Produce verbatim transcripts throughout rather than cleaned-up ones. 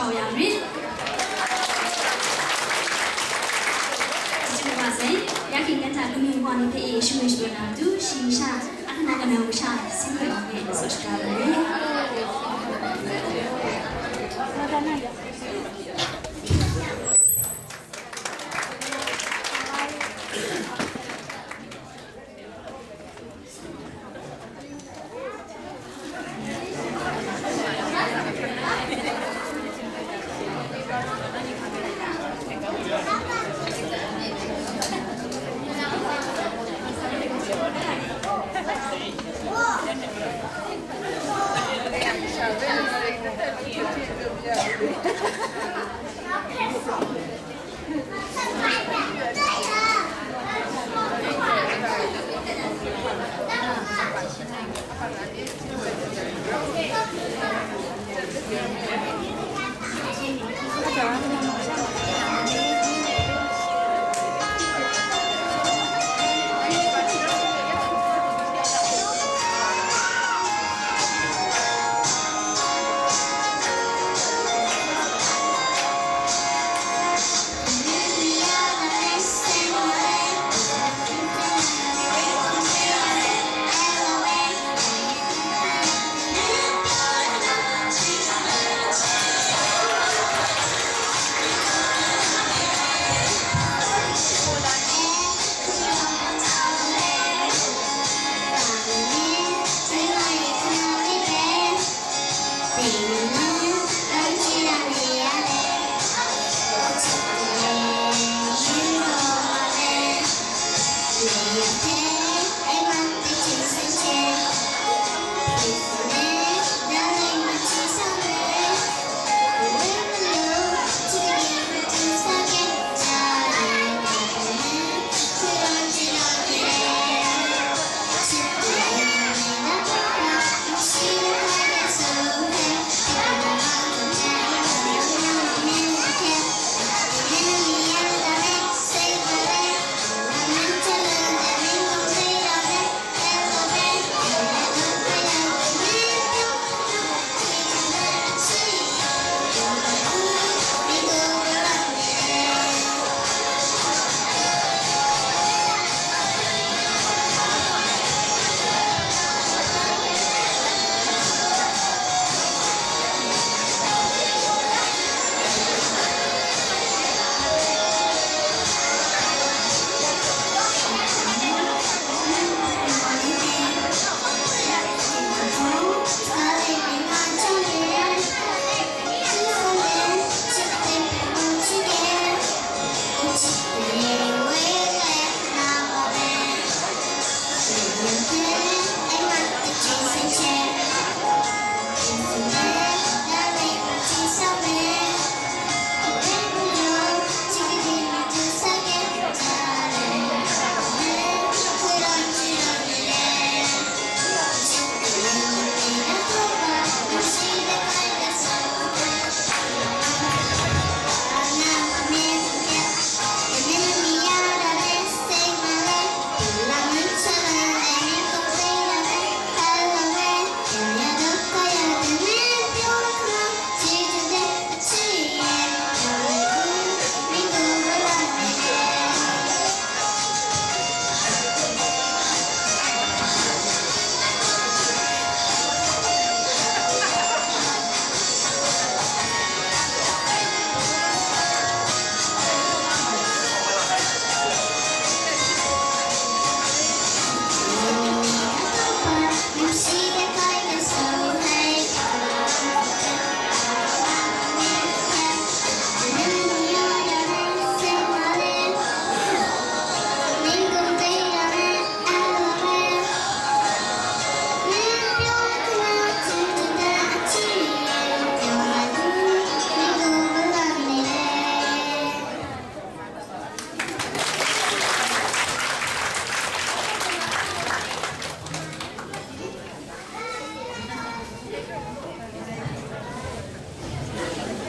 Hkau yang rit. Chyeju kaba sai, ya hkying dan hta kanu wa ni hpe e shangun shapraw na matu, shayi sha, a hkana kanu masha, sin hkoi wa hpe, tsaw shaga lu ai.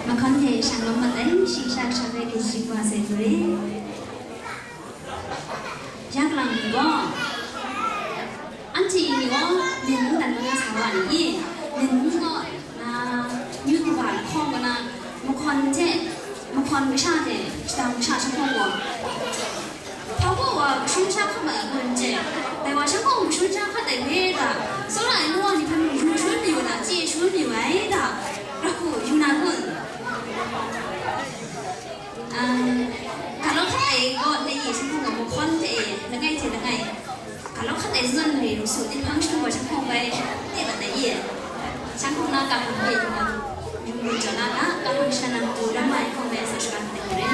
Mahkawn hte shang lawm mat ai, shi sha sha hpe ginshik wa sai lu re. Ya kalang ni gaw, anhte ni gaw, myen ngu dan na sa wa ni? Myen ngu gaw, na, myu kawa lahkawng kaw na, Mahkawn hte, mahkawn kasha hte, shadang kasha shanghkawng gaw, hpa baw wa kashun sha hkam ai agun hte, dai wa shanghkawng kashun sha hkat ai hpe da, tsawra ai nu wa ni hpe mung yu shangun mayu da, chye shangun mayu ai da, ra hku yu na kun? Am, ga law hkat ai gaw, dai ye shanghkawng gaw mahkawn hte e, langai hte langai. Ga law hkat ai zawn re, masu tinghpang shanhkawng shanhkawng bai, te mat ai ye. Shanhkawng na kahkang hpe yawng, yawng gun jaw na ga, kahkang sha na matu ram ai hkawng bai sa shaga hte re.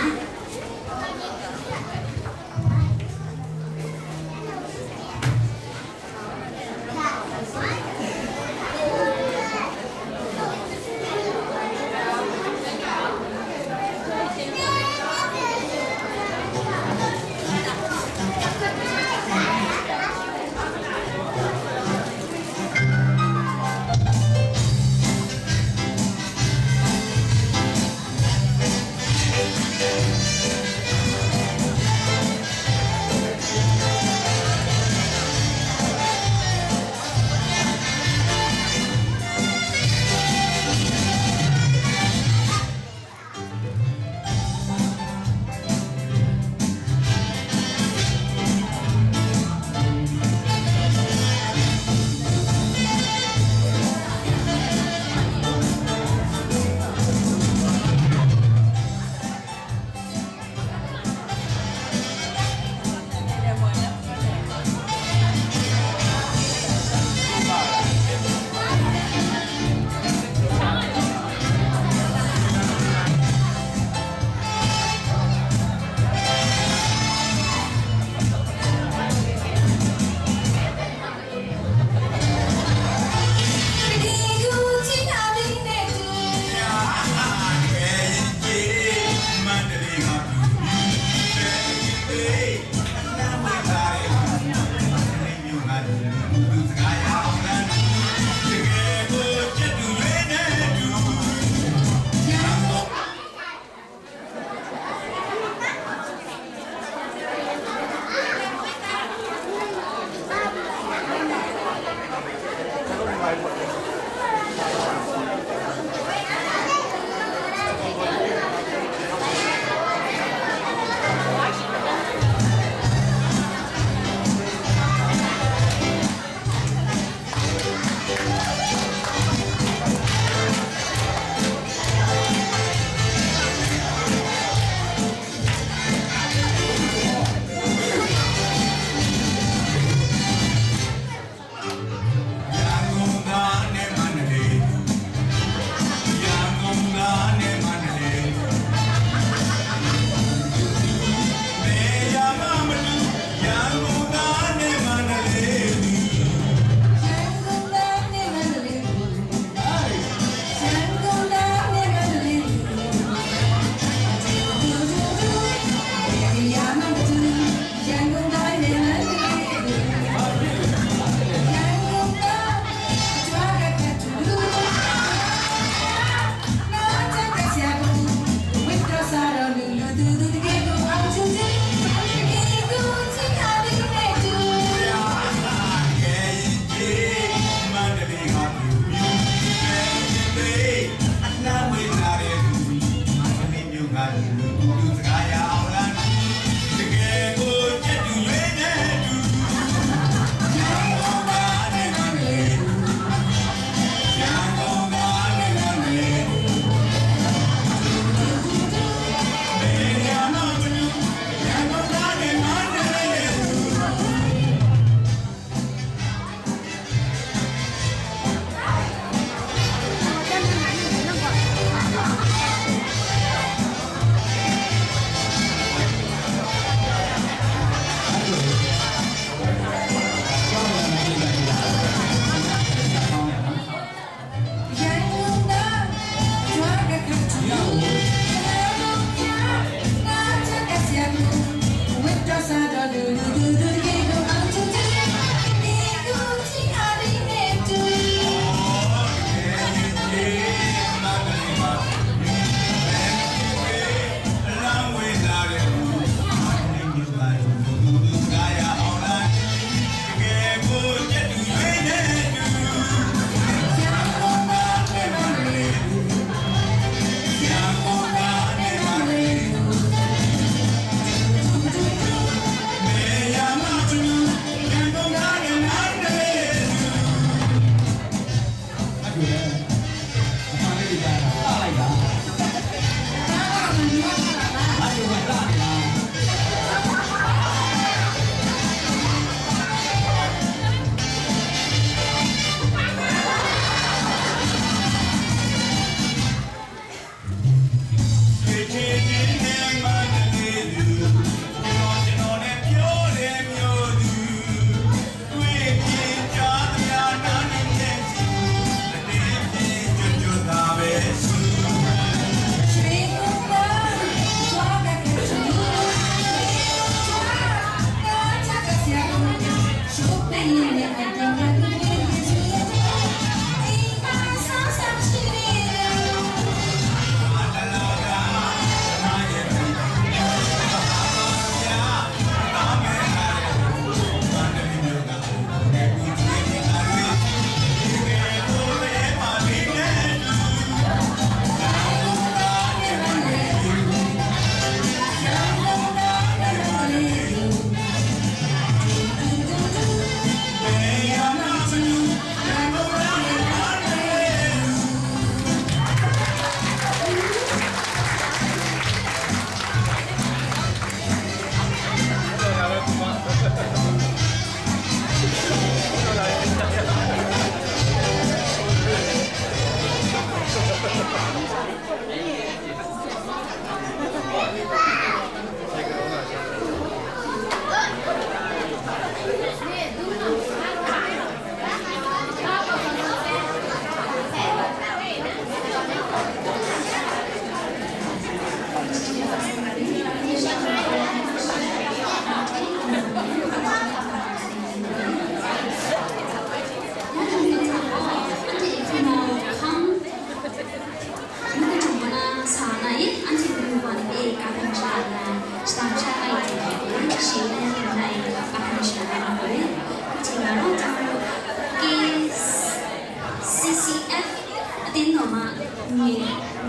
Ni,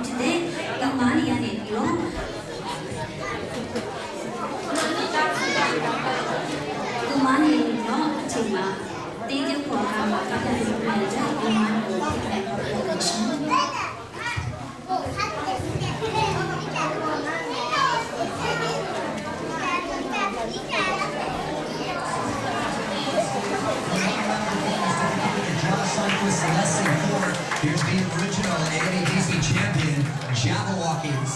today, ကမ္ဘာနေရနေပြီနော်။ ကမ္ဘာနေပြီနော်။ အချိန်မှာတင်းကျပ်ဖော်ကားမှာကပ်ပြနေပြီ။ ကမ္ဘာနေကိုဖြစ်ခဲ့တဲ့ Josh Sundquist, Leslie Ford. Here's the original A M A D C champion, Jabberwockies.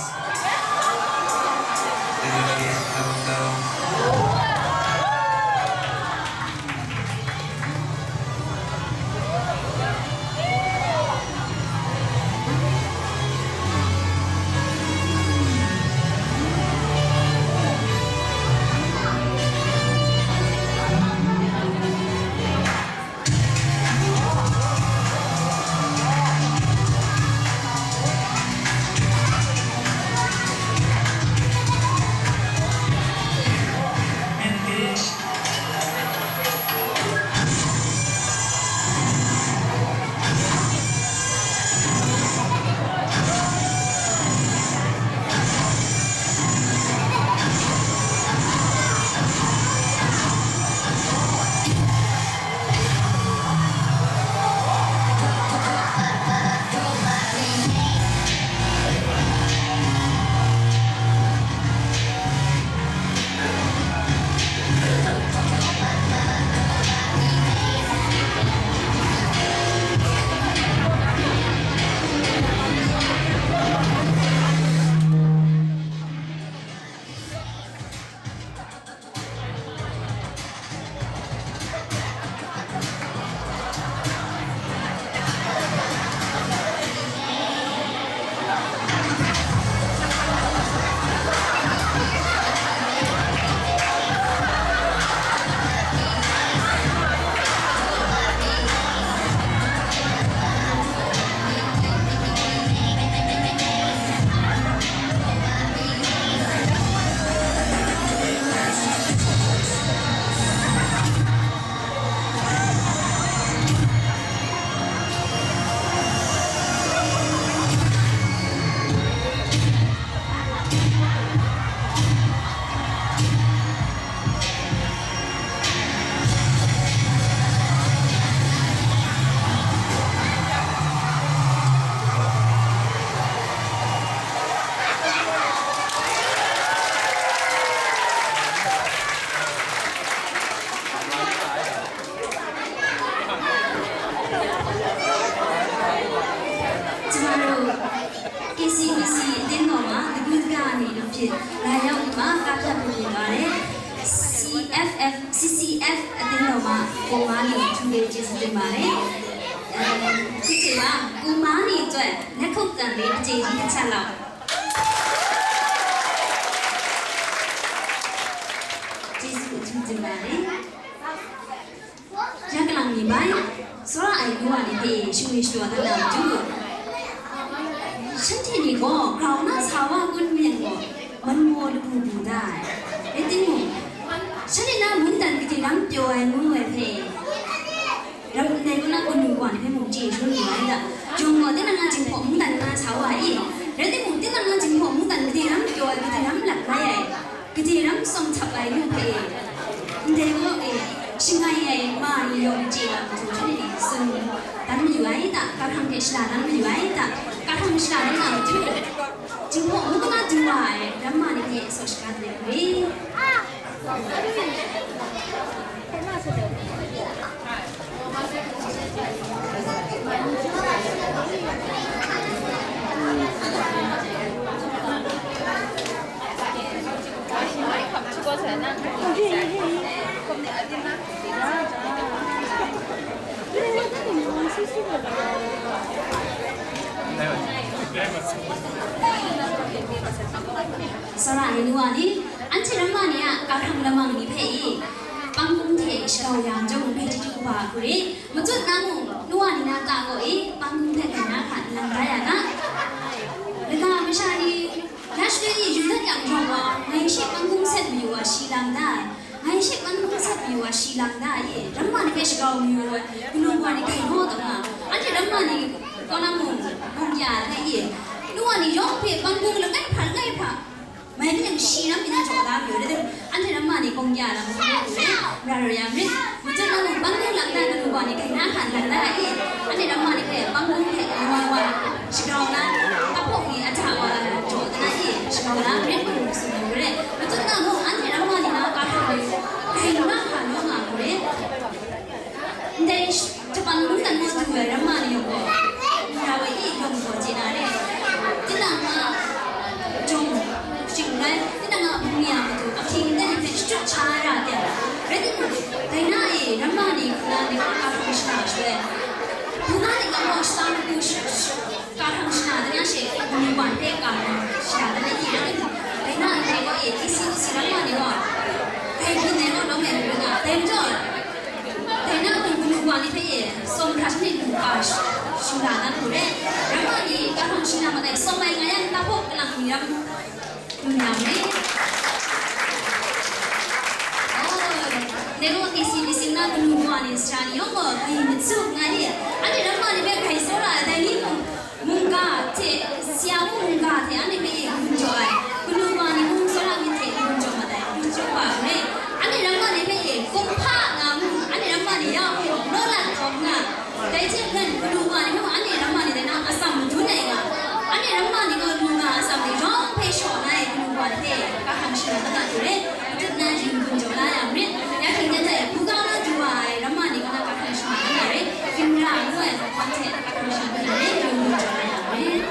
Tomorrow, K C B C အသင်းတော်မှ တကူးတကၢ်အနေနဲ့ဖြစ်လာရောက်ပြီးမှ ကဖျက်ပေးနေပါတယ်။ C F F, C C F အသင်းတော်မှ ကိုမန်းနီကို အထူးပဲကျေးဇူးတင်ပါတယ်။ အဲ, ခုချိန်မှာ ကိုမန်းနီအတွက် လက်ခုပ်သံလေး တစ်ကြိမ်ကြီးတစ်ချက်လောက်။ ကျေးဇူးအထူးတင်ပါတယ်။ ရကလံမြေပိုင်း စောရအိုင်မိုးဝါနီဟေ ရွှေရွှေဝါသနာတူ ရှမ်းထင်နီကော ခေါင်းနာဆာဝါကွန်းမင်းကို မန်မော်တပူပူဒါ အဲတင်းမို့ ရှမ်းထင်နာမုန်းတန်ကတိရမ်းပျော်ဝဲမိုးဝဲဖဲ ရမ်နေကနာကနူကွာနေဖဲမုန်တီရွှေရွှေဝါဒါ ယုံမော်တင်းနာငါချင်းဖော်မုန်းတန်နာဆာဝါအီ ရတင်းမို့တင်းနာငါချင်းဖော်မုန်းတန်ကတိရမ်းပျော်ဝဲကတိရမ်းလပ်လာရဲ့ ကတိရမ်းစုံထပ်လိုက်လို့ဖဲ Ndai gaw e, shangai ai ma ni yawng chye na matu hkrum ni tsun dan mayu ai ta, kahkang hte shada dan mayu ai ta, kahkang shada dan na matu, jinghpaw ngu na du wa ai, ramma ni hpe saw shaga dat ai hpe. စောရအိုင်မိုးဝါနီ, အန်တီရမ္မနီက kahkang lamang ni hpe i, panghkun hte shakau ya majaw mung hpe chyeju kaba hku re, matut na mung, nu wa ni na ta kaw e, panghkun hpe hkrai na hka n lang da ya ga. Lata masha ni, Lash Lady yu dat yang jaw wa, ngai she panghkun sat mayu wa shi lang da ai, ngai she panghkun sat mayu wa shi lang da ai, ramma ni hpe shakau mayu ai, kanu wa ni grai naw taw nga, anhte ramma ni Kaw na mung, gawng ya ai e. Nu wa ni yawng hpe bang bung langai hpa, langai hpa. Mai ni yang shi ram mi na jaw la mi rai, anhte ramma ni gawng ya lam hpe hku e, ra ra ya rit. Matut na mung bang bung lang na kanu wa ni kai na hkan lang na e. Anhte ramma ni hpe bang bung hpe wai wai wa, shagrau na, kahpawk ni a hta wa jaw na e, shagrau na rit hku tsun na rai. Matut na mung anhte ramma ni na kahpawk ni kai na hkan wa nga hku e. Ndai sh-, Japan mungdan mung du ai ramma ni yawng gaw, Mara woi e yawng gaw chye na re. Tinang a jawng shing rai, tinang a bungli a matu, ahkying aten hpe shachyut sha ai ra ai. Rai timung, dai na e, ramma ni hku na ni hkra hkrung shana ai shaloi, hku na ni gaw shata matu sh-, sh-, Ka hkrang shana dan ya she, kanu wa hpe ka hkrang shana dan ya, dai na ndai gaw e, isi isi ram wa ni gaw, grai byin ai gaw lawm ai hku nga, dai majaw, dai na mung kanu wa ni hpe e, tsawm hkra shanhte du ka sh-, shana dan hku re, ram wa ni ka hkrang shana ma dai, tsawm ai nga yang, tahpawk kalang ni ram, Dum yang ni. Oh, dai gaw T C B C na kanu wa ni sara ni yawng gaw grai matsu nga ni. Anhte ramma ni hpe grai tsawra ai dai ni mung, mungga hte, sara mung mungga hte anhte hpe e gun jaw ai. Kanu wa ni mung tsawra myit hte gun jaw mat ai, gun jaw wa ai. Anhte ramma ni hpe e kumhpa nga mu, anhte ramma ni ya hpe naw lat taw nga. Dai hte maren, kanu wa ni mung anhte ramma ni dai na atsam madun ai nga, anhte ramma ni gaw lu nga atsam ni yawng hpe shaw na ai kanu wa ni hpe, ka hkrang shana na hte rai, matut na yin gun jaw la ya marit. Ya hkying dan hta e, hpung kau na du wa ai ramma ni kaw na ka hkrang shana na rai, Kimra ngu ai hpang hte ka hkrang shana na rai, yin gun jaw la ya marit.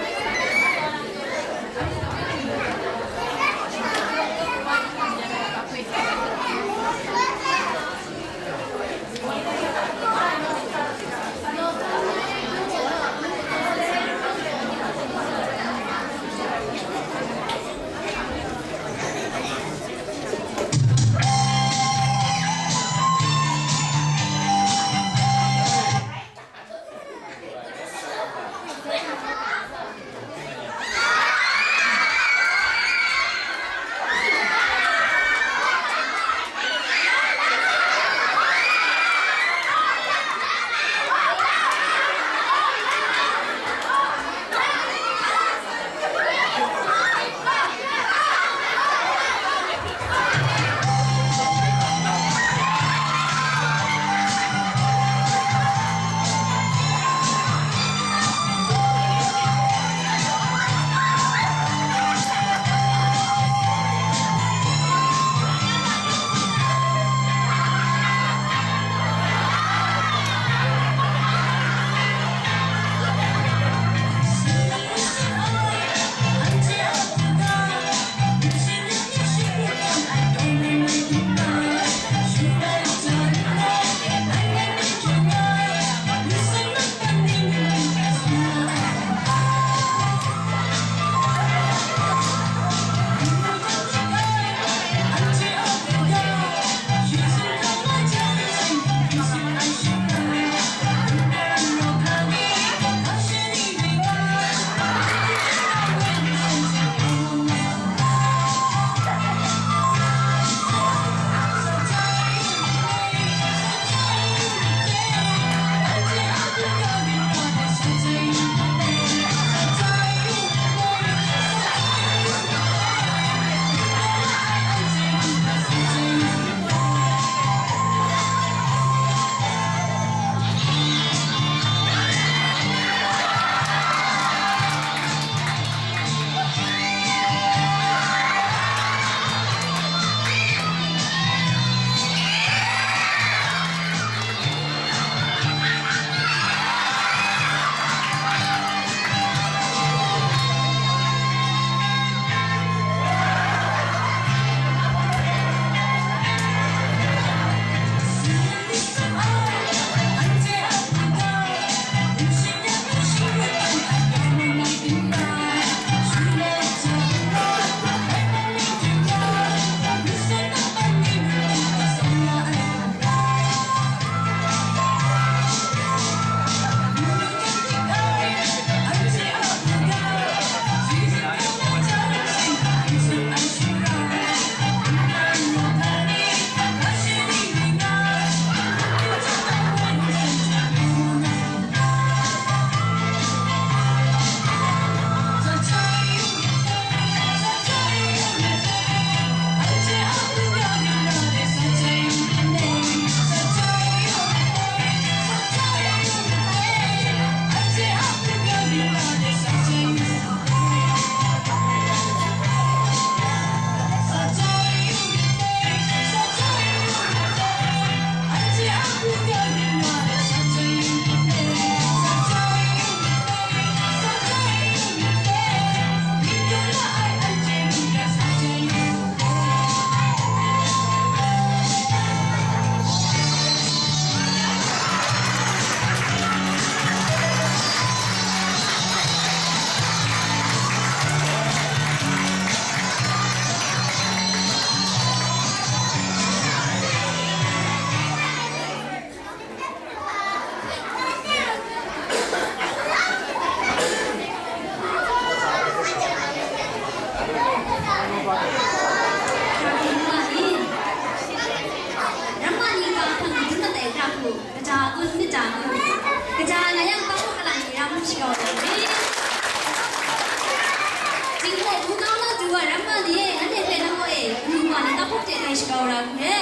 Ramma ni e, nanhte hpe na gaw e, kanu wa ni tahpuk hte dai shagrau ra hku re.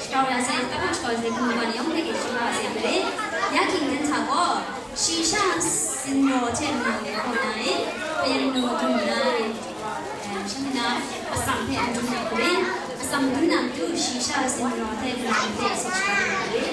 Shagrau ra sai, tahpuk shagrau sai, kanu wa ni yawng hpe e shagrau ra sai hku re. Ya hkying hten hta gaw, shi sha sinraw hte manu ni hkaw na e, hpayen nu dum na e, eh, shanhte na atsam hpe madun na hku re. Atsam madun na matu, shi sha sinraw hte manu hte e shagrau ra hku re.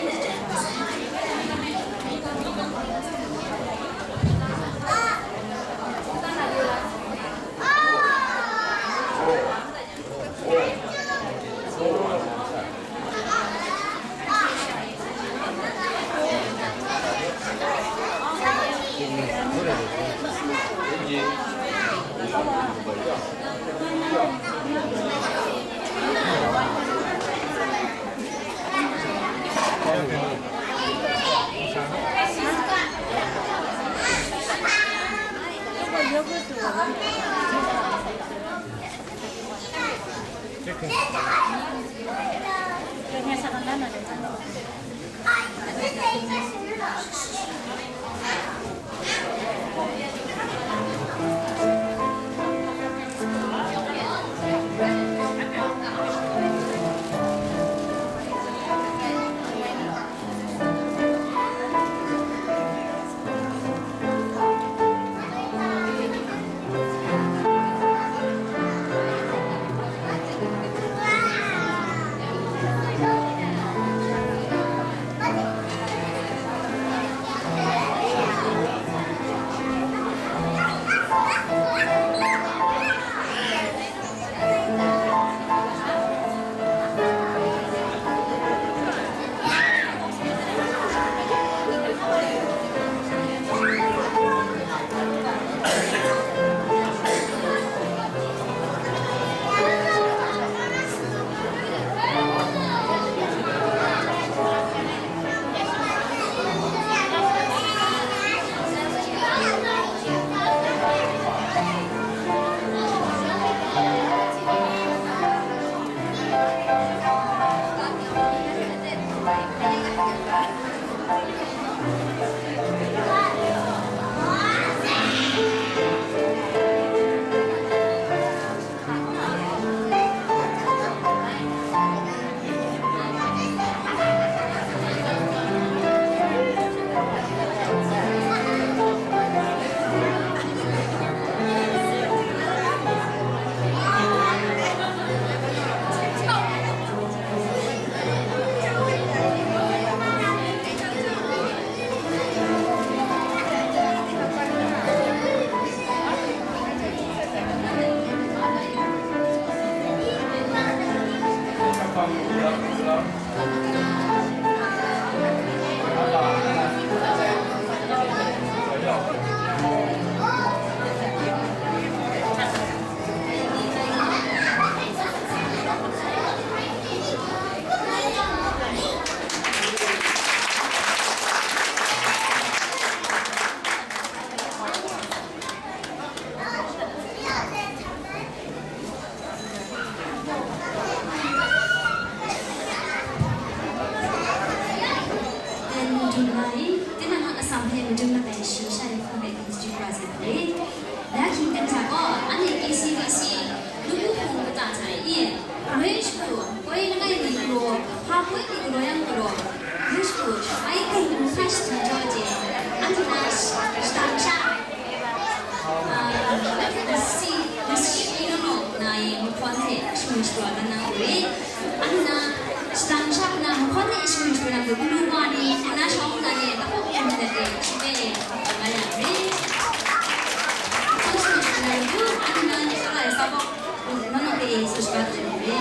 Dum na i, tinang a atsam hpe madun mat ai shayi hku hpe hkum chyu wa sai hku re. Ya hkying ten hta gaw, anhte K C B C lungmu hpung kata hta e, galoi shagu, poi langai mi galaw, hpa poi mi galaw yang galaw, galoi shagu, ai hkrai hkrai shadum jaw ai hte, anhte na shadang sha, ah, lasi, lasi law law na e, mahkawn hte shingrai shapraw dan na gaw re. Anhte na shadang sha na mahkawn hte shingrai shapraw dan gaw, galu wa ni, na shawng na e, tahpuk hkrum dat e, shi hpe e, hkrum dat ya re. Mahkawn shingrai shapraw dan gaw, anhte na ni shalai sa bawk, Mano ke so shiga teng re.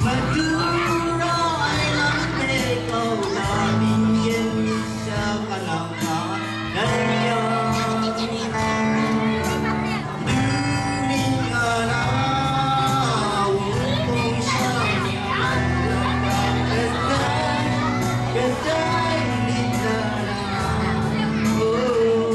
Madu ra ai lam hpe kau na bingyen myit sha kanang nga ai yang, du ning a na, wunpawng sha ni a, kadai, kadai lit na na, oh.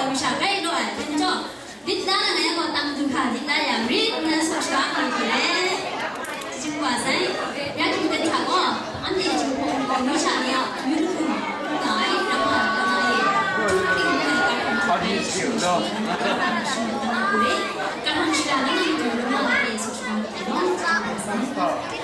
Masha rai law ai, hten jaw, lit la na ngai gaw tang du hkra lit la yang, rit nna sut sha ai hku re. Jijing wa sai, ya hkying ten hta gaw, anhte jahku hpung masha ni a, yu lu hkum, nga ai, ram nga ai, hpung nga ai, hpung hpring nga ai, kahkang hta e, shing shing, kahkang shing nga ai hku re, kahkang shara na nang hku ru nga ai, sut sha ai hku re, jijing wa sai.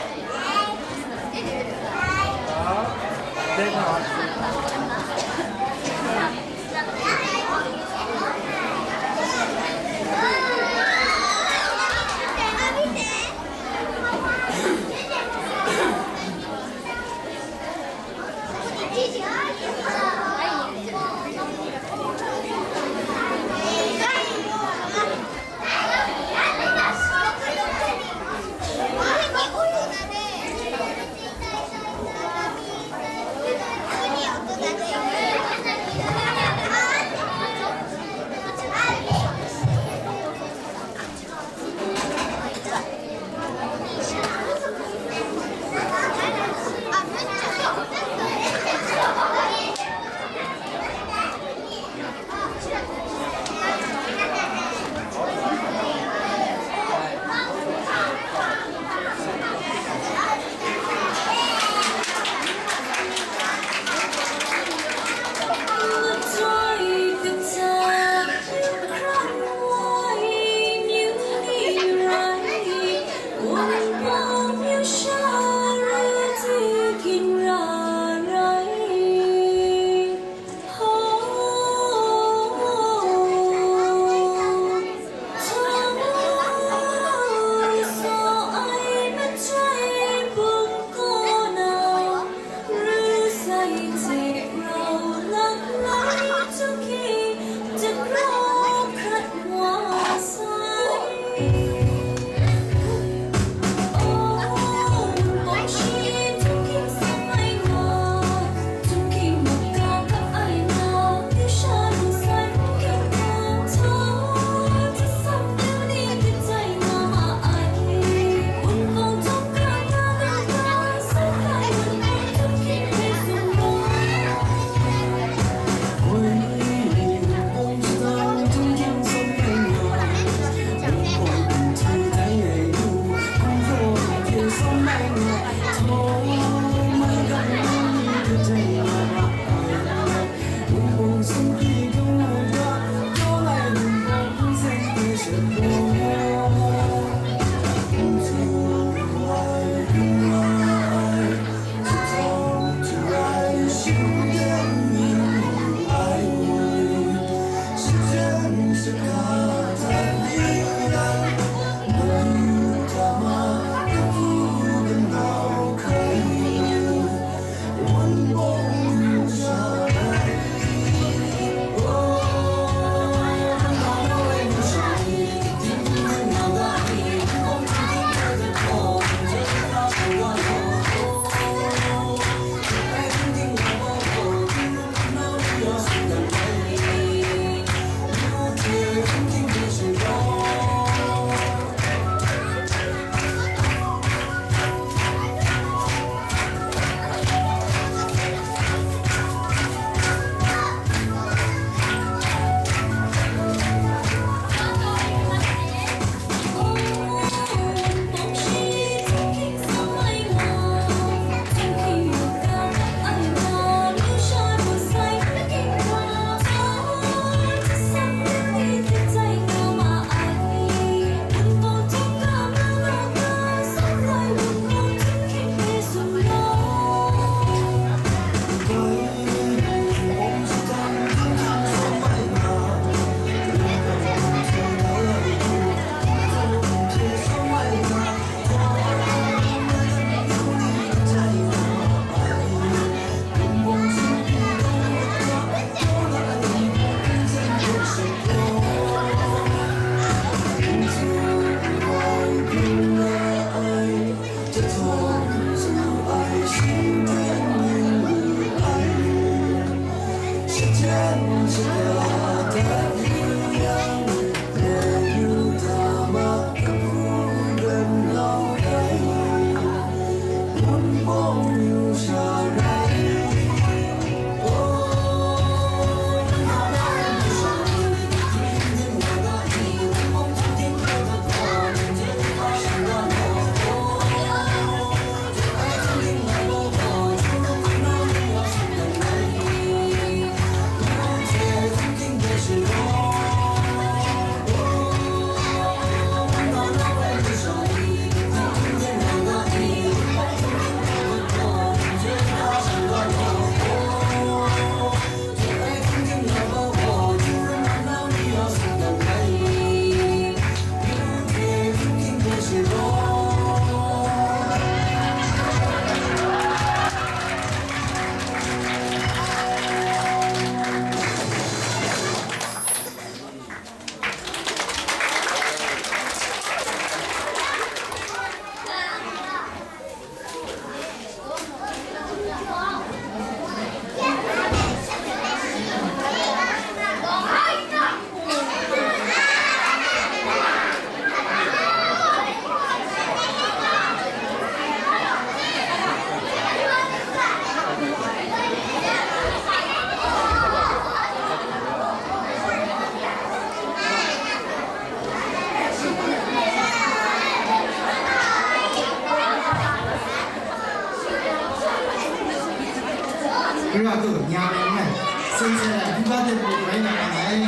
Nya ai n rai, seng seng ai, buga de bu rai na nga ai.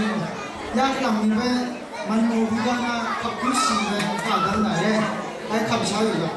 Ya kalang ni bai, man mu buga na hkap hkun shi bai, hpa dan na re, ai hkam sha yu ga.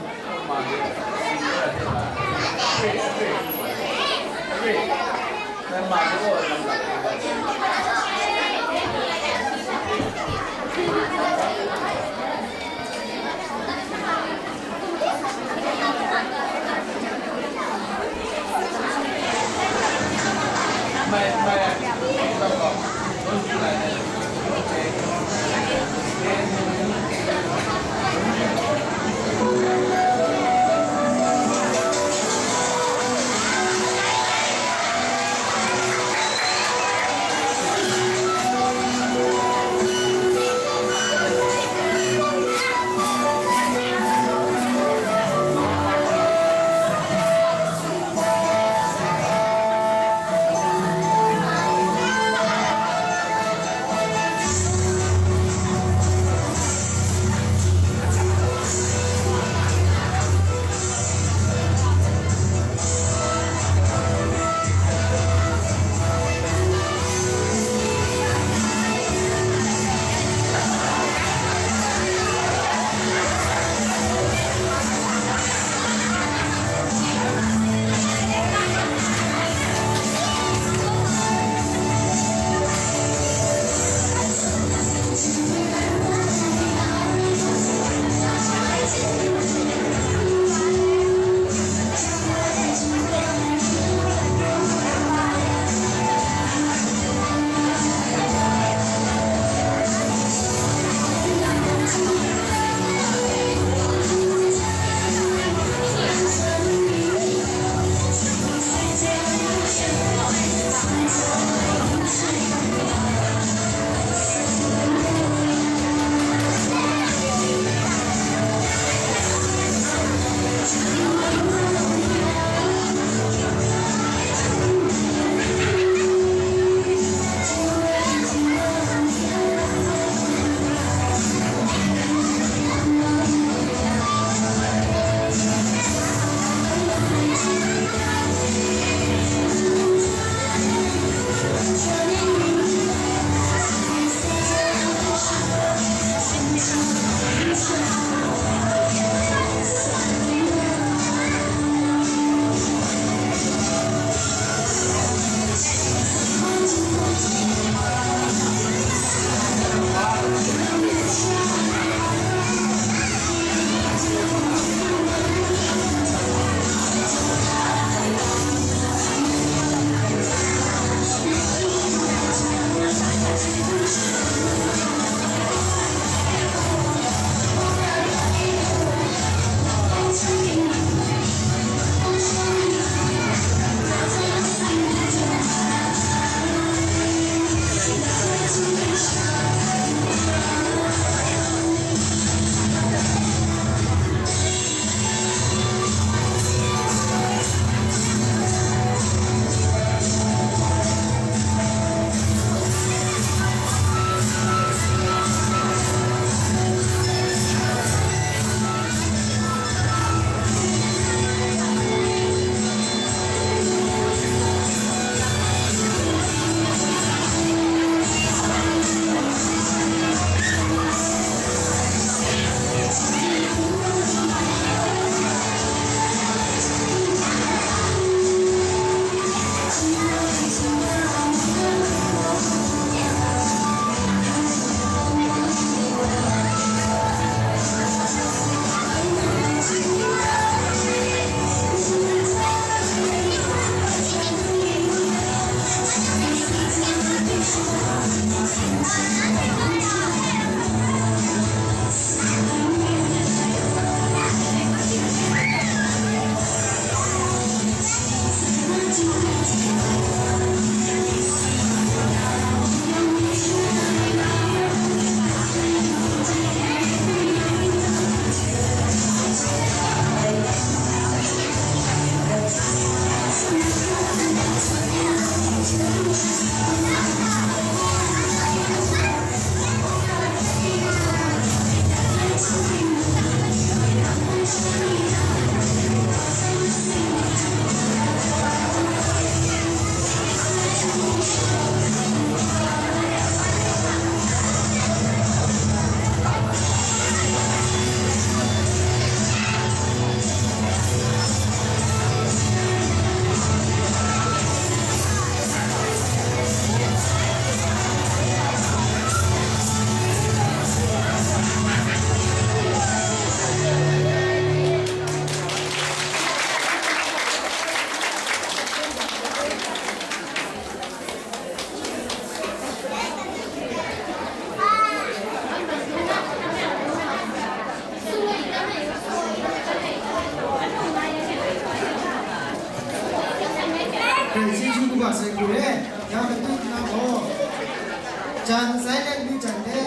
Silent meeting hte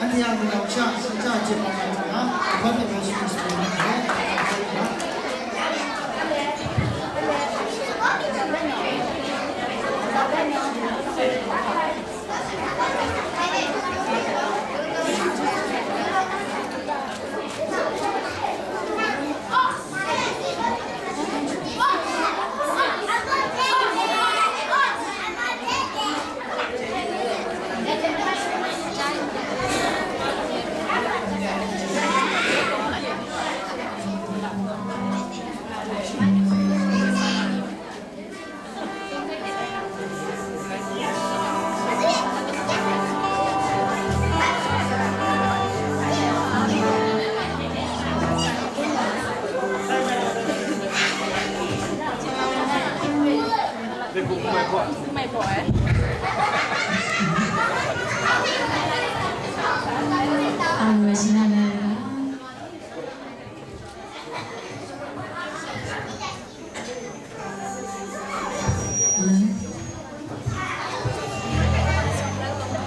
anhte a galau sha, shaja jep ai nga, Hkawhte Yesu Hkristu mying hte.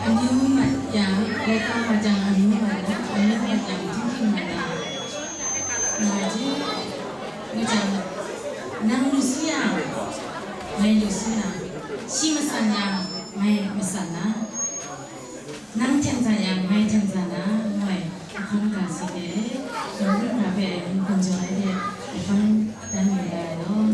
Amyu mat yang, laika mat yang amyu mat na, amyu mat yang tingting mat na. Nga ji, nga jang, nang lu si yang, ngai lu si na, shi masan yang, ngai masan na. Nang hten za yang, ngai hten za na, ngu ai ahkang ga si de, nang hpe n hkum jaw ai de, ahkang dan yu la ai law.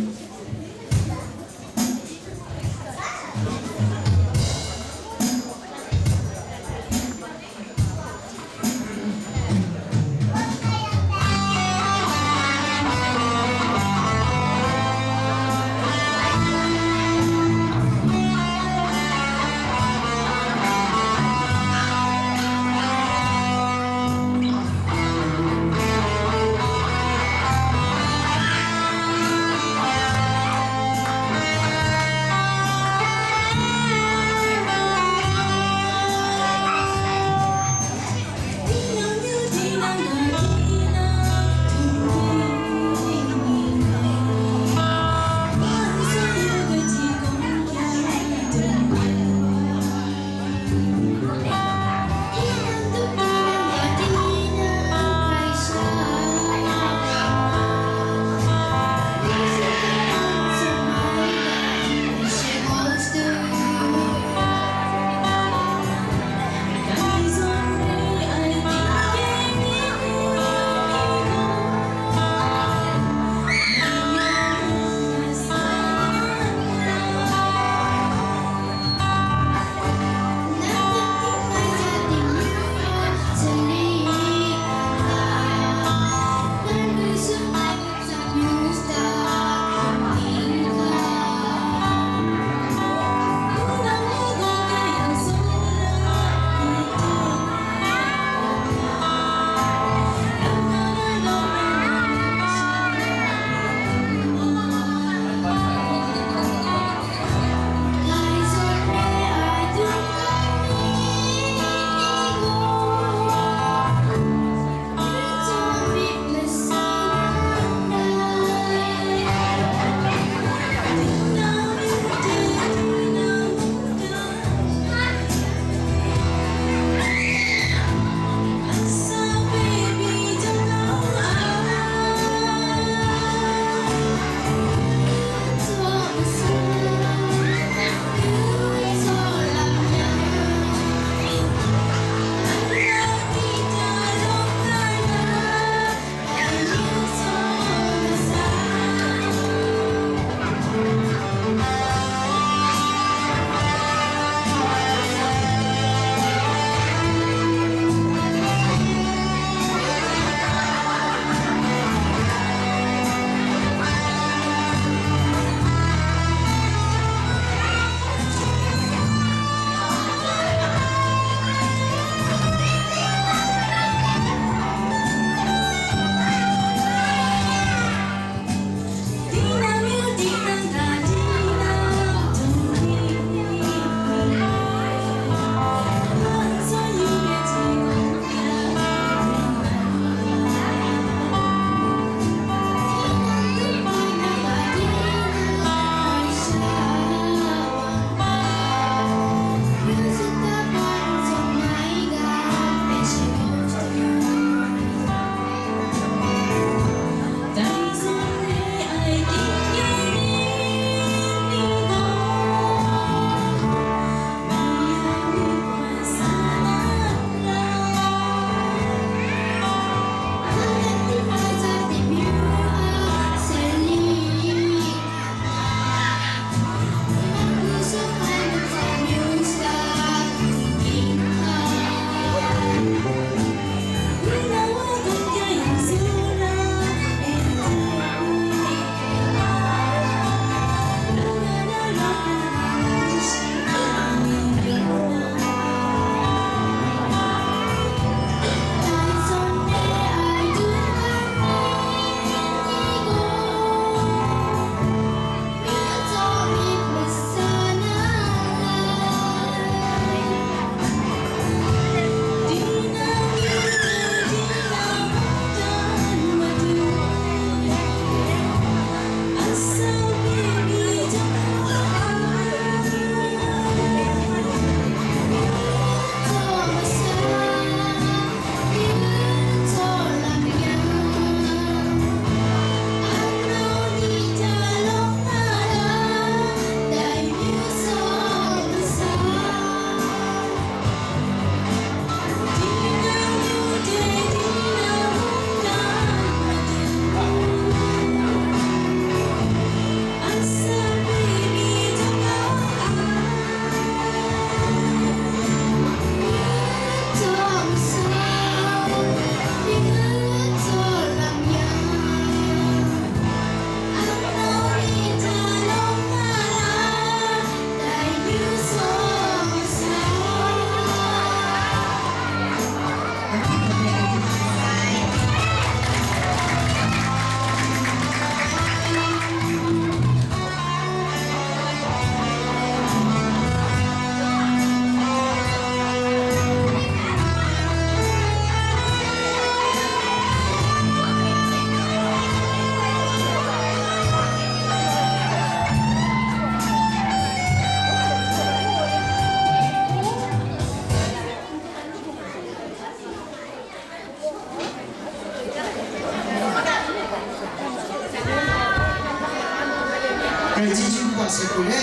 Sekule,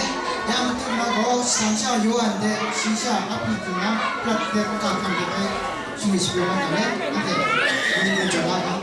ya matu na gaw, shangsha Yohan de, shangsha Api hte na, prat de, kahkang de, shingni shagu na tang le, ade, ni na jaw la ga.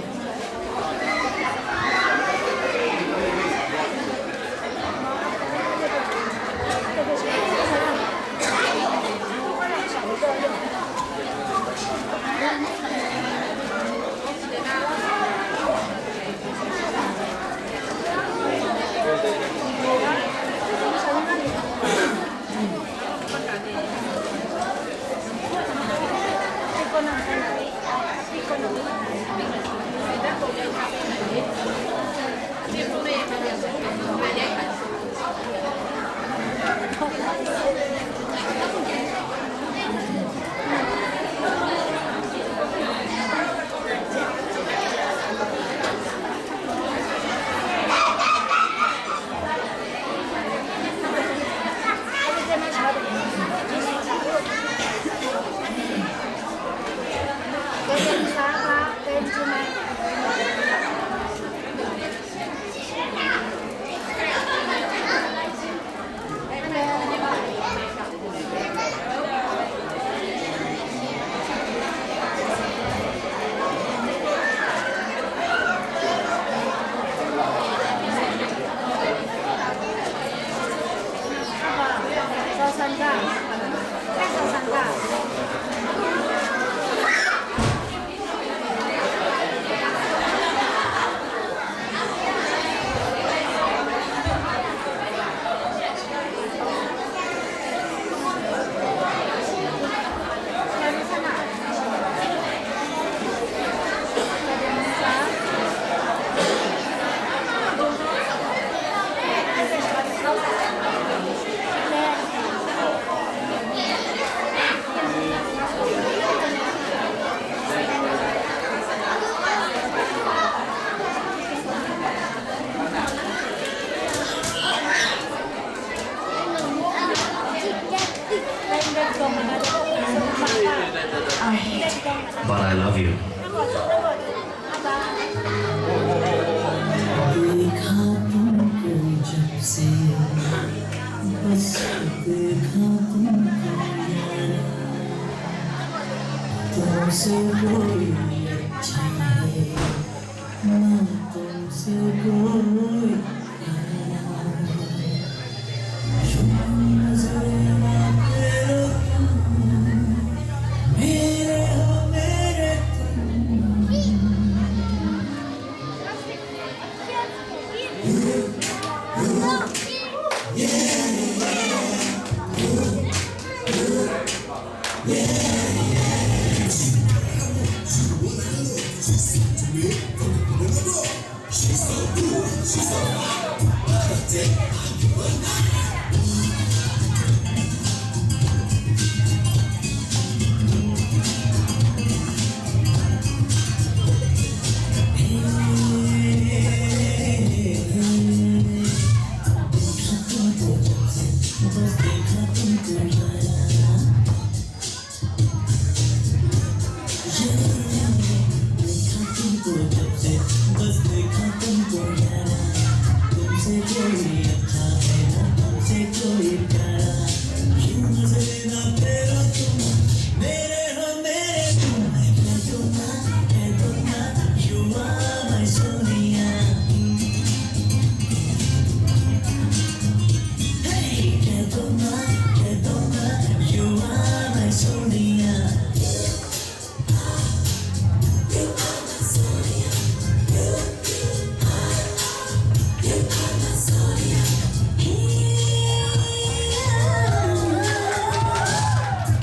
But I love you.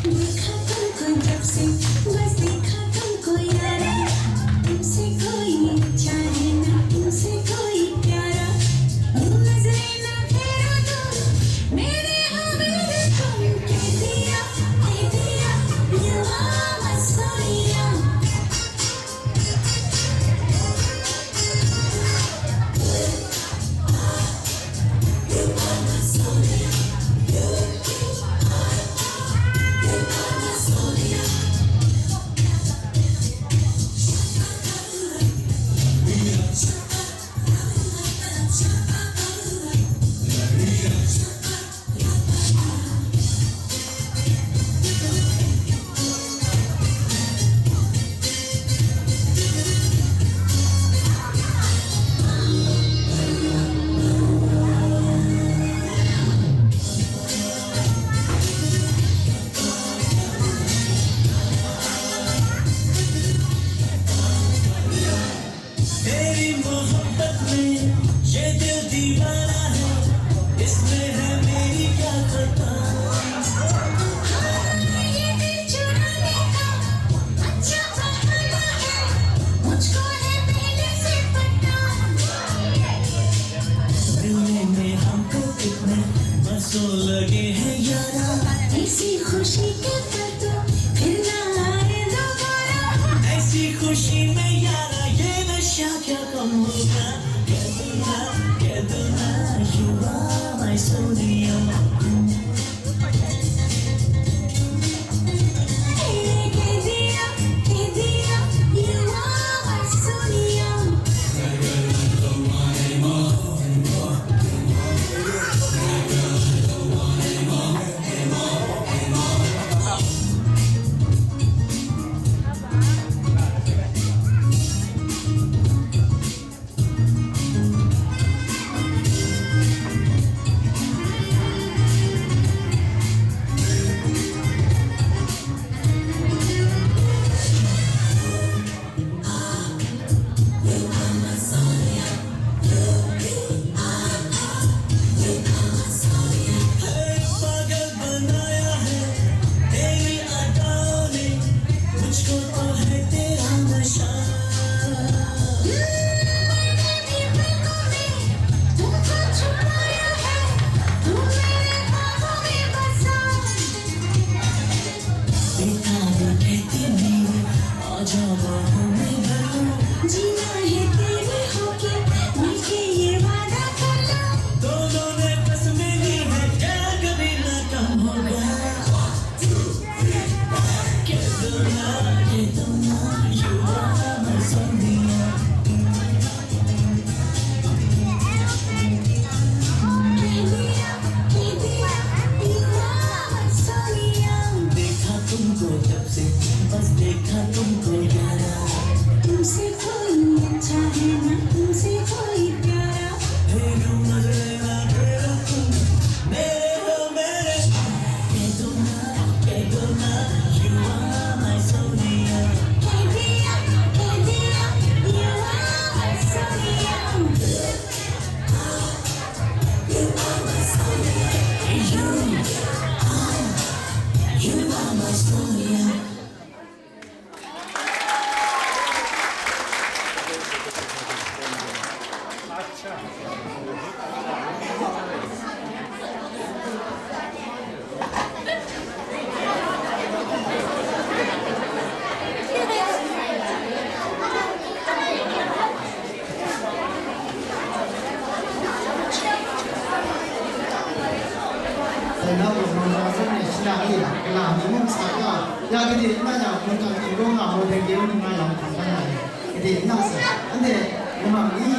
देखा तुमको जब से, बस देखा तुमको यारा, तुमसे कोई अच्छा है, ना तुमसे कोई प्यारा। यूं नजर ना फेरो तुम, मेरे हो मेरे तुम। Shi me ya la ye na sha kya kaw mu na, kya du na, kya du na, you are my Sonia. Hey, kya diya, kya diya, you are my Sonia. देखा वो कहती मेरी, आ जा बाहों में भर लूं। जीना है तेरे होके, मिलके ये वादा कर लो। दोनों ने कसमें ली है, प्यार कभी ना कम होगा। कह दो ना, कह दो ना, you are my Sonia। देखा तुमको जब से, बस देखा तुमको यारा। तुमसे कोई अच्छा है ना, तुमसे कोई प्यारा। हे रूम नजर ना तेरा तुम, मेरे हो मेरे। कह दो ना, कह दो ना, you are my Sonia। कह दिया, कह दिया, you are my Sonia। Dai na gaw, mungga zawn e shana e, gala mi mung sa ga, ya gade n na yang, mungkan ginraw nga, mawhpe kye ni nga yang hkam dan ai, gade n na sa, anhte lamang ni,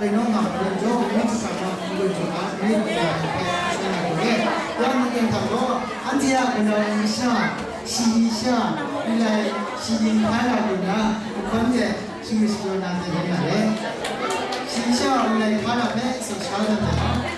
rai naw nga, rai jaw, mung sa ga, mung jaw ga, ni mung ga, hpe shana gaw e, ya mung yan hta gaw, anhte a galaw ai masha, shayi sha, nlai shayin hkrai wa lu na, nhkawn hte, Shi shi yaw na hte rai nga ai. Shi sha nlai hkra na hpe tsun sha na hte.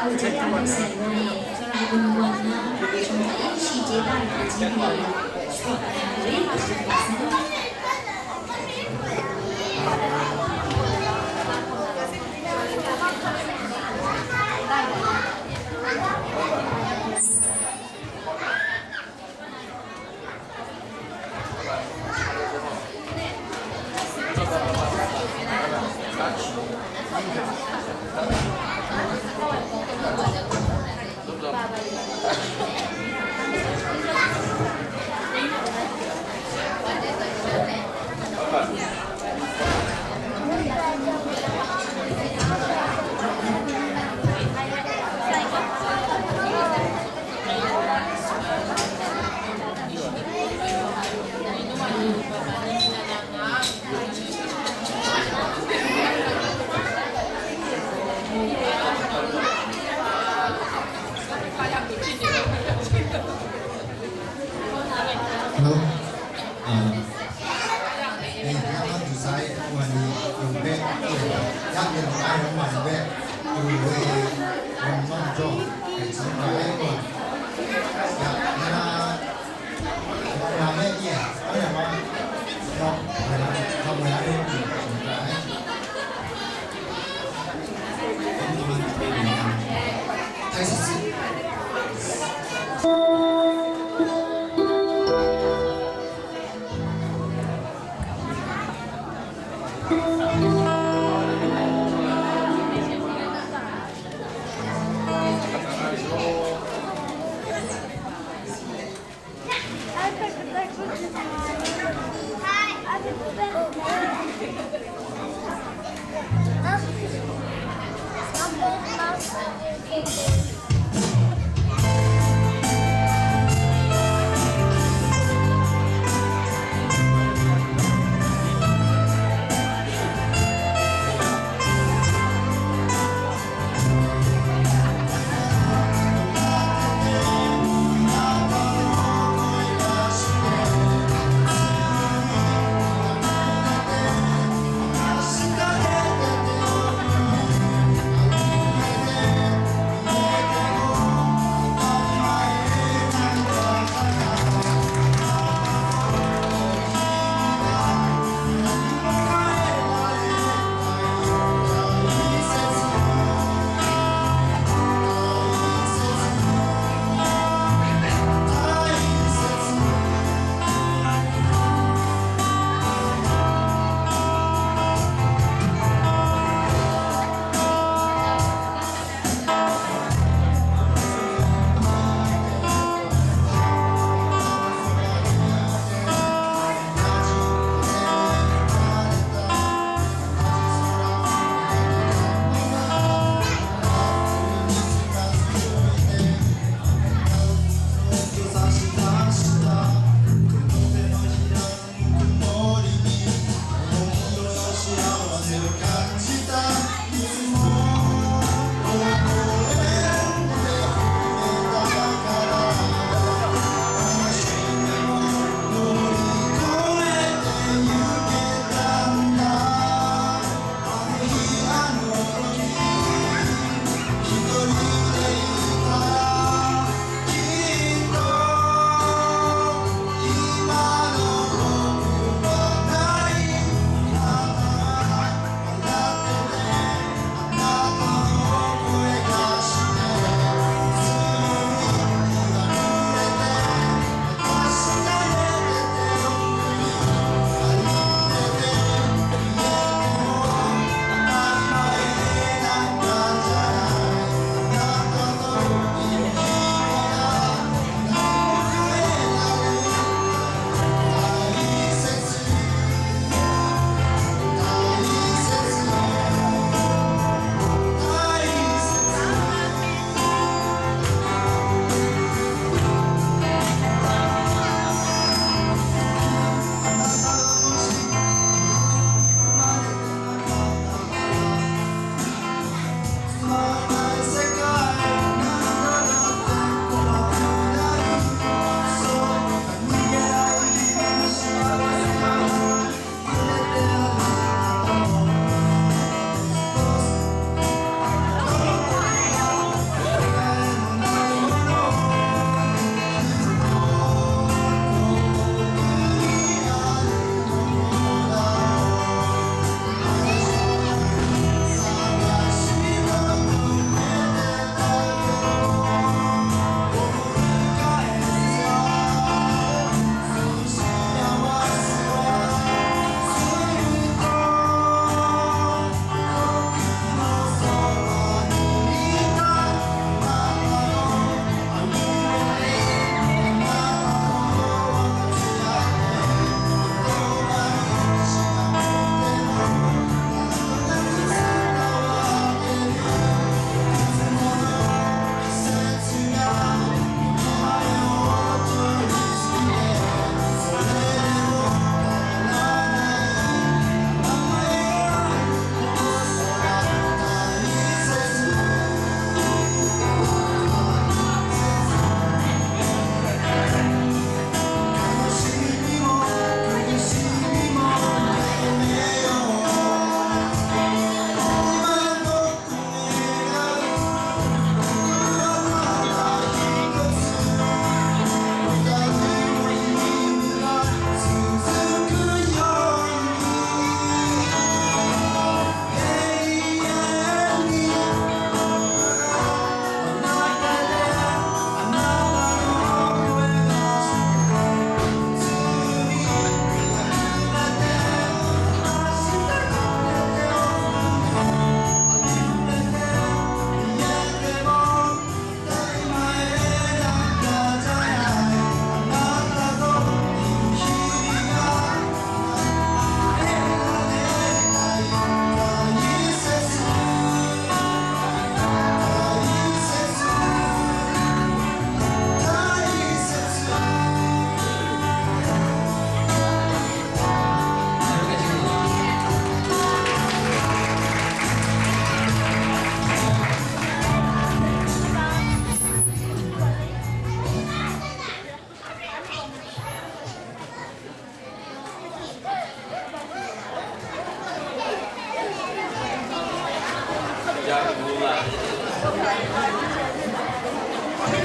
Aw, jat ga masai ngai, Karai Kanuwa na, shawng hta e shi chye da na ji hpe, sharawk ai hpe,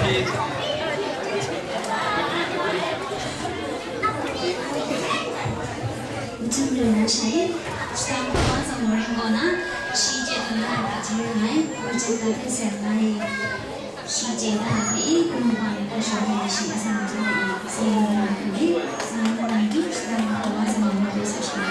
Machun lu na shai, shadang hpawa zawn ring kaw na, shi chye hkrum na ra hte ring ai, machun ga hte seng ai, shi chye na hpe, kumhpa ni hpe shawng ai shi atsam hte na, seng na hpe, sa na na, shadang hpawa zawn ring kaw sa shing ai.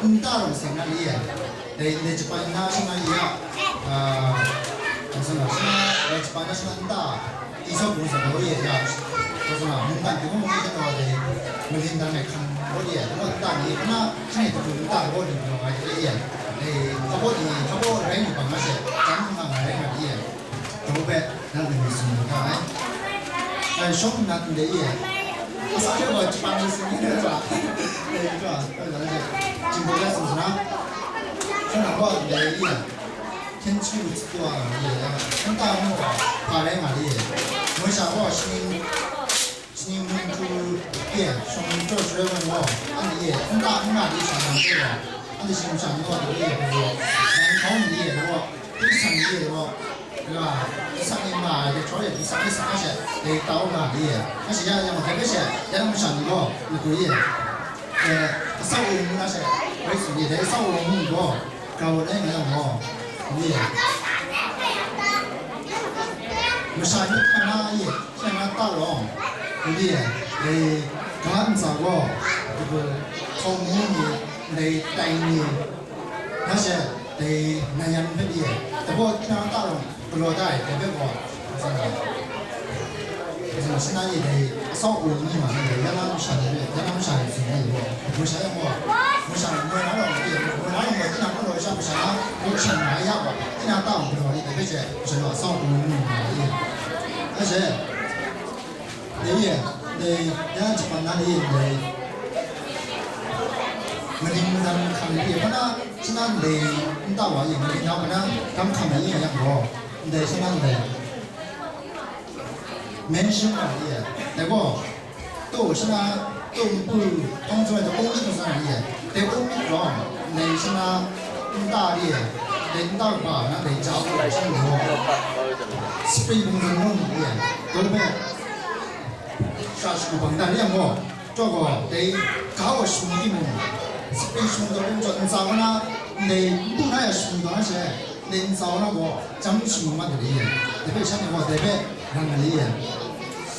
Dai nta rawng seng na ni e, dai, dai Japan na shana ya, ah, dai Japan na shana nta, Iso bung sa daw ye ya, ko sa na, mungkan tu mung ye daw de, malin dan ai hkan daw ye, daw nta ni, na, shani tu nta daw ni daw ai de ye, eh, kabo ni, kabo rai ni bang na she, jang nga nga rai nga de ye, daw be, na ni mi sung nga ai. Ai, shong na tu de ye, asa ke wa Japan ni sung ni de la, eh, ka, ka la ye, jing bo ya sung na, shong na ba de ye. 天气不错啊，也很大雨啊，怕来哪里？我想我心，心中也，从这时候我，俺也很大雨啊，你想想这个，俺的心想你我这个也不是，南方你也我，北上你也我，对吧？你上你妈的，朝也不上，你上去，得到哪里？但是呀，让我特别些，让我想你个，你可以，呃，上午那些，为什么得上午你个？ Grau ai nga yang gaw, ni, masha ni hkyen na, ye, hkyen na ta rawng, ni, dai ga ntsa gaw, hkawng ni ni, dai tai ni, na she, dai nan yan hpe ni, dai gaw hkyen na ta rawng, galaw da ai, dai hpe gaw, Shana ni dai, asau u ni ma ni dai, ya na masha ni, ya na masha ni tsun ni gaw, masha ya gaw, masha ni, moi na rawng ni, moi na rawng ni, tinang gaw sha masha na, ko sha na ya gaw, tinang ta gaw ni dai, bai she, masha na asau u ni ma ni. Ai she, dai ye, dai, ya na Japan na ni dai, maning madan hkam ni, hpa na, shana dai, nta wa ye, maning na hpa na, dam hkam ni ya gaw, dai shana dai. Mention na ye, dai gaw, to shana, to npu, tawng zoi, dai kung myit na ye, dai kung myit rawng, dai shana, nta ye, dai nta ba na, dai ja gaw, shana gaw, spring bung zun nung ye, dai hpe, sha shagu bang dan ye gaw, Taw gaw, dai ga wa shung timung, sape shung taw, n zaw, n zaw na, ndai npu na ya shung taw na she, ndai n zaw na gaw, jam shung mat ai, dai hpe shan ni gaw, dai hpe ran ai.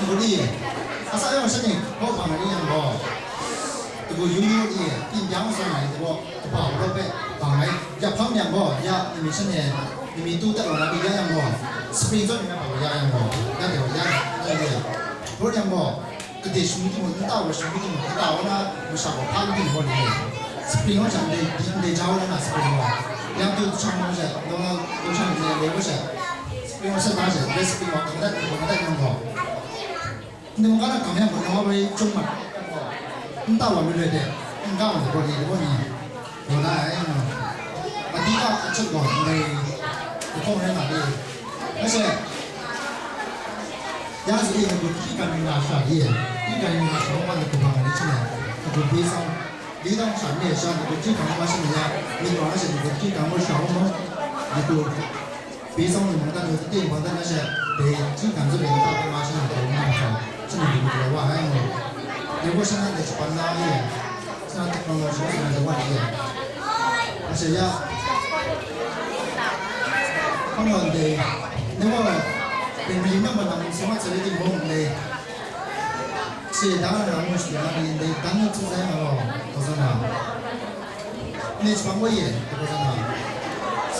Ngu di, asa yawng sha ning, hkaw hpang ai ni yang gaw, dagu yung yung di, byin byang sa nga ai daw, kaba galaw hpe bang ai, ya hpang yang gaw, ya nmi sha ni, nmi tu dat wa na di ya yang gaw, spring zawn ni na hpa ya yang gaw, ya de wa ya yang, ya de ya. Rawt yang gaw, gade shangu timung, nta wa shangu timung, kata wa na masha gaw hpa n byin gaw ni, spring wa sha ndai, ndai ja wa na na spring wa, yang tu chang wa sha, dawng na, dawng chang ni, le wa sha, spring wa sha na sha, le spring wa, kang dat, kang dat yang gaw. Ndai mungga na gang yang gaw, nawa bai chyum mat. Nta wa lu le de, n ga ma de gaw ni, de gaw ni. Gaw la ai, nga. Adi ga a chyut gaw, ndai, de hkawng rai nga de. Ashe, ya zi e, ngu hti kan ni nga sha de, hti kan ni nga sha, wa ni ku bang ni chine, ngu bi sang, bi dang sha me sha, ngu hti kan ni nga sha ni ya, mi wa na sha, ngu hti kan ni nga sha, ngu, ngu, Pyi tsawng ni mungdan ni, tingtang mungdan na she, dai hkying hkam zawn ai lata hpe ma shanang taw nga ai hta, shanang hte mung galaw wa ai ngu. Dai gaw shanang dai shapan na ai, shanang technology na shanang dai wa ai. A she ya, hkawng gaw ndai, dai gaw, dai maling na ma nang sing mat sa rai timung ndai, she da na ngu shi na ni ndai, dan na tsun sai na gaw, hkaw sa na. Ni chyawm wa ye, hkaw sa na.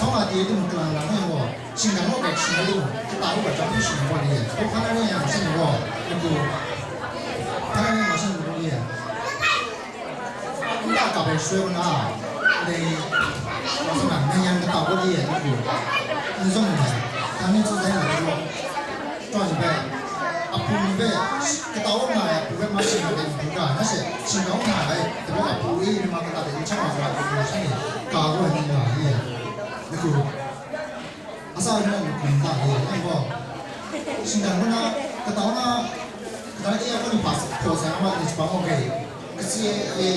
Sawng a di e timung kalang lang e gaw, shingkang gaw grai shing ai timung, kata gaw grai chyawm hpyi shing ai gaw ni e. Hkaw hkan ai rai yang shanhte gaw, n du. Hkan ai rai yang shanhte gaw ni e. Nta kap ai shaloi gaw na, dai, hkaw sa na, nang yan kata gaw ni e, n du. N zong n ai. Hkan ni tsun sai na gaw. Chyawm ni hpe, apu ni hpe, kata wa nga ai apu hpe ma shing nga ai n du ga, na she, shingkang nga ai, dawa apu e, ni ma kata de n chang wa nga ai apu sha ni, ga gaw ni nga ai, ni hku, asa ni nga ai n da ai, yang gaw, shingkang gaw na, kata wa nga, kata e, apu ni hpa hpaw sai, ama ni hpa gaw gai. Kasi e, e,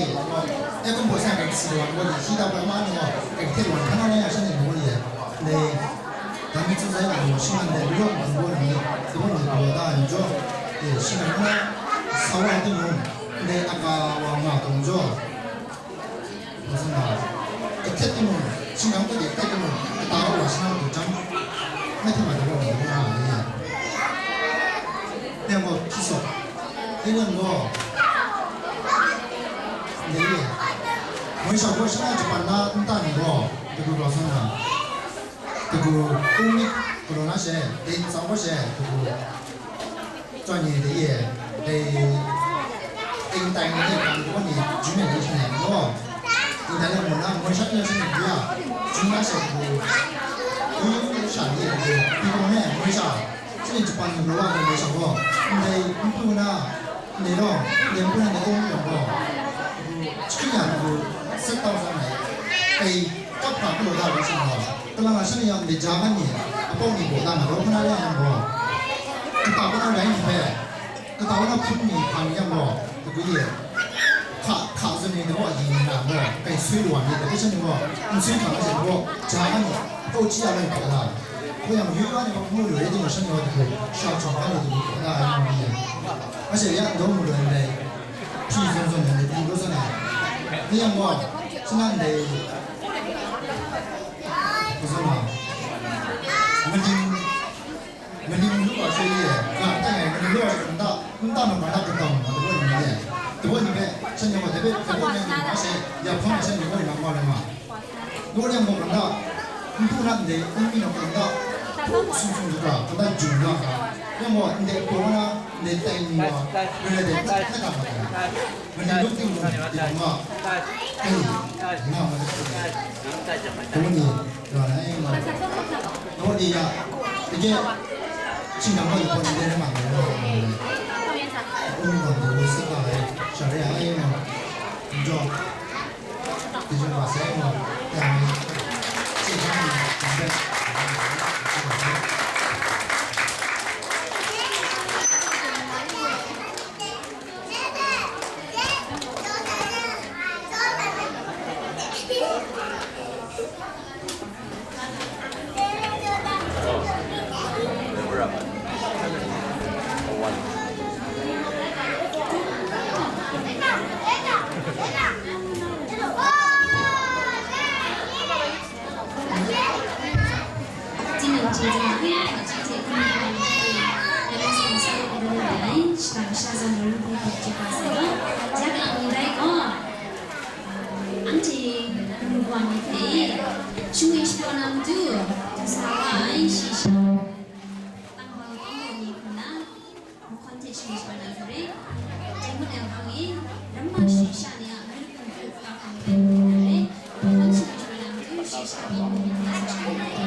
e kung hpaw sai, kasi wa, wa, hita wa, ma ni wa, kai hte wa, hpa na na ya sha ni wa ye. Dai, dai mi tsun sai wa, shing nan dai, lu wa, wa, wa, ni, lu wa, ni, wa, da, ni, jo. E, shing nan na, sa wa, tu, ni, a ka, wa, ma, tong, jo. Wa, sa, na. Ka htet tu, shing nan, ka htet tu, ka ta, wa, shing nan, tu, jam. Mai hte ma, tu, wa, ni, wa, ni, ya. Ni, wa, ki, so. Tinang gaw, dai e, moi shang gaw shangai japan na nta ni gaw, dagu galaw sa na, dagu kung myit galaw na she, dai ntsa gaw she, dagu chyawm ni dai e, dai ing tai ni e, kan gaw ni, jun ni shangai gaw, ing tai na gaw na, moi shang ni shangai gaw, jun na she dagu, yu yu sha ni e, dagu, pi gaw ne, moi sha, Shanhte japan ni galaw wa ai mai shang gaw, ndai npu na, ndai rawng, ndai npu na ndai awng rawng gaw, shakri ya npu, sat tau sa ai, kai kap hkra galaw da ai sha gaw, kalang a shanhte yang ndai ja man ni, apawng ni gaw da na raw hkana rai yang gaw, kata kaw na rai ni hpe, kata kaw na hpun ni hpa ni yang gaw, dagu ye, hka, hka zawn ni daw a yi ni na gaw, kai sui lu wa ni, dagu shanhte gaw, n sui hkra na shanhte gaw, ja man ni, kau chyi ya rai hkra la. Hpa yang yu wa ni gaw mu lu rai timung, shanhte wa dagu sha chyawm hkan lu dagu hkra da ai mu ni. Anhte ya n daw mu lu ai ndai, hpyi zawn zawn ai ndai, pyi daw zawn ai. Ni yang gaw, shanang ndai, hpa zawn ai, maning, maning lu wa she ye, ga tai ai, maning lu wa she nta, nta ma ma na kata ma, dabaw ni ye. Dabaw ni hpe, shanhte wa dabaw, dabaw ni ma she, ya hpang shanhte wa ni ma ma lu ma. Gaw yang gaw, kanda, n hpu na ndai, n mi na kanda, hpu sung sung lu ga, kanda jung nga ga. Yang gaw, ndai hpaw na, ndai tai mi wa, ndai ndai, n hta na ma ga. Ndai luk ting lung, ting nga, ai, nga ma de. Gaw ni, ga na, eh, nga, Di ya, ike, shingnang gaw ni pawt ni de ma ngai. Ung gaw ni wu sat nga ai, sha re ai nga. Jaw, di jaw ma sai nga. Ya, si jaw ni, di jaw. 今年接着，今天我们的，我们是三个人来，上上上轮回去巴塞罗，加个你来哦。 Anhte kabu wa ni hpe shingwi shapraw na matu, du sa wa ai shayi shaga, tang bau tang bau ni hku na, mahkawn hte shingwi shapraw na hku re, dai mung yang hpang e, ramma shayi sha ni a mari hkum hku hkra hkam hpe hkrum na re, mahkawn shingwi shapraw na matu, shayi sha byin hku byin na sa shapraw na re.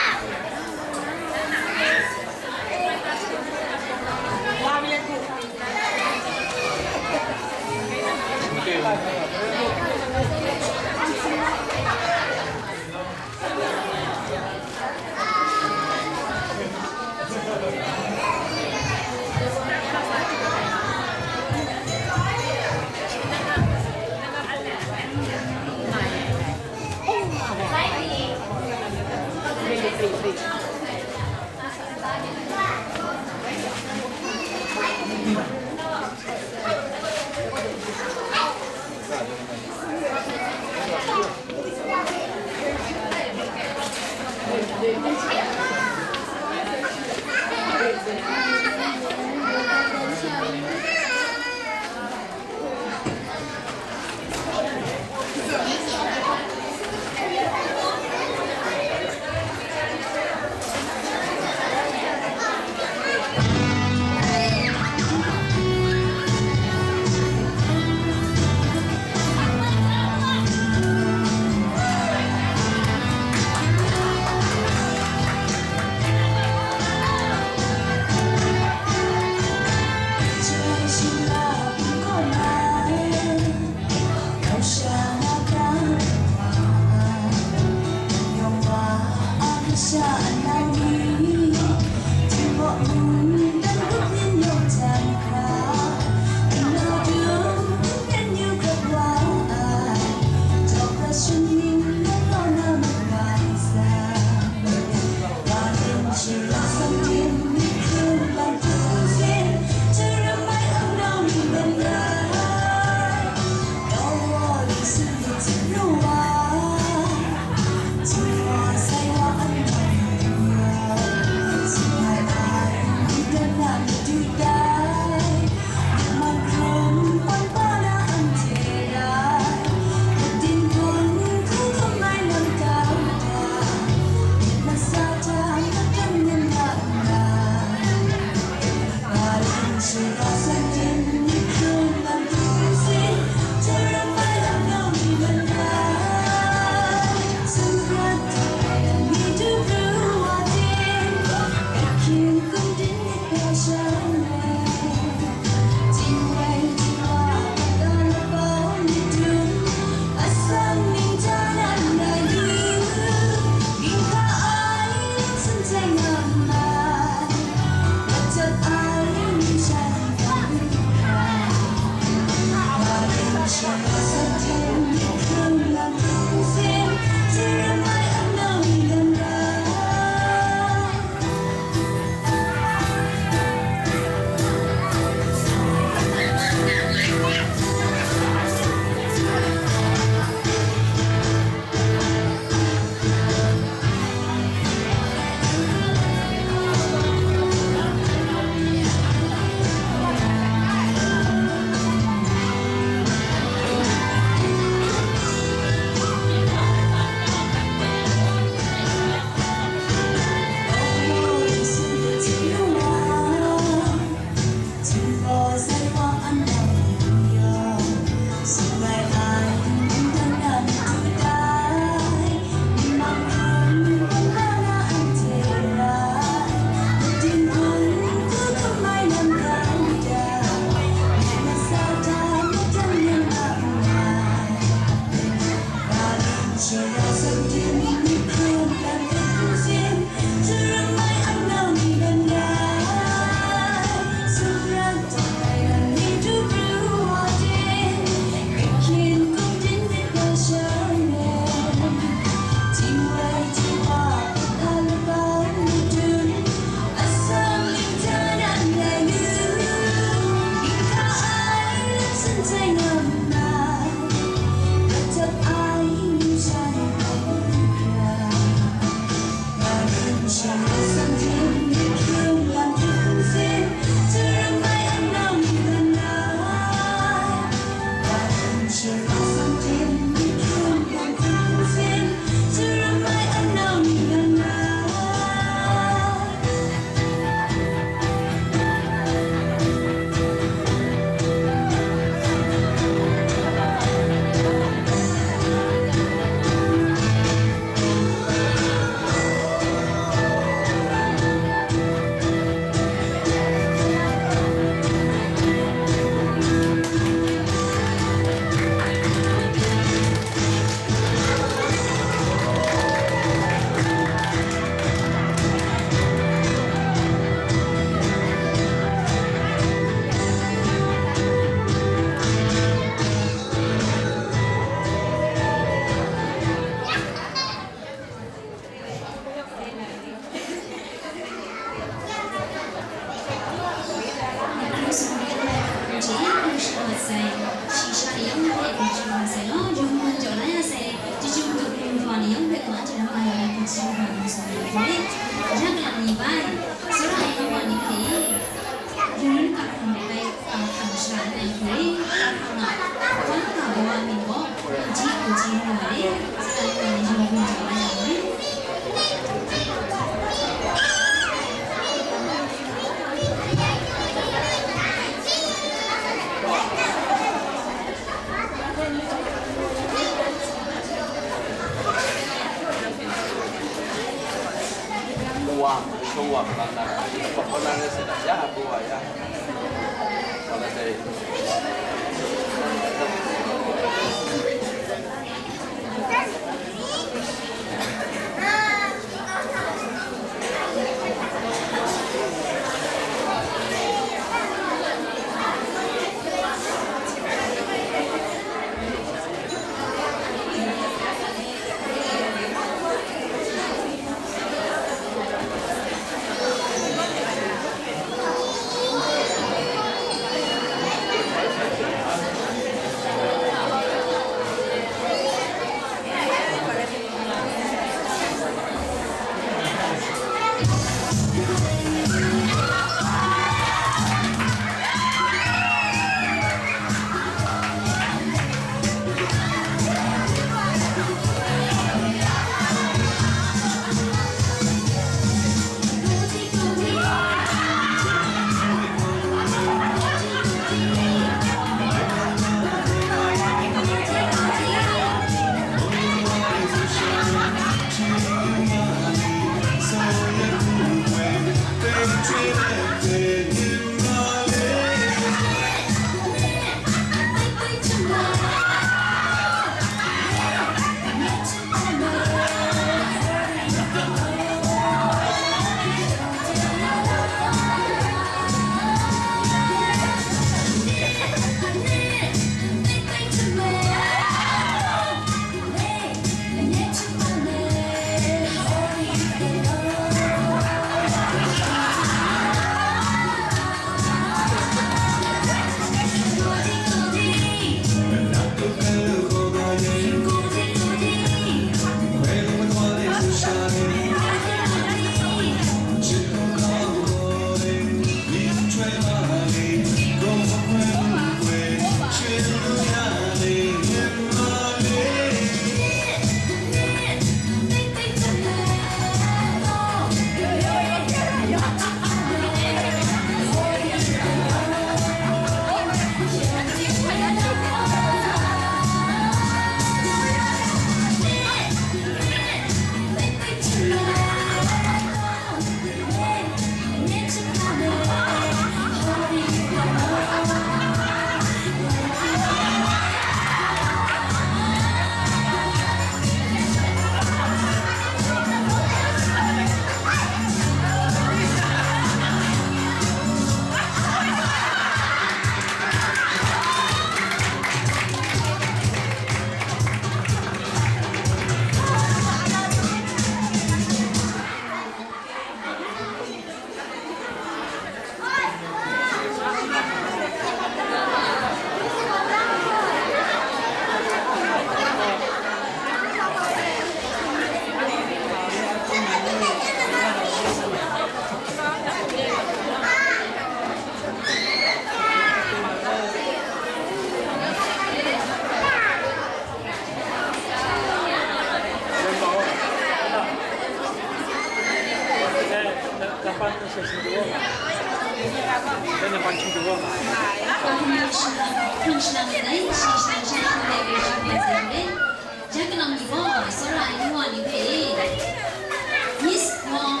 Miss Wong,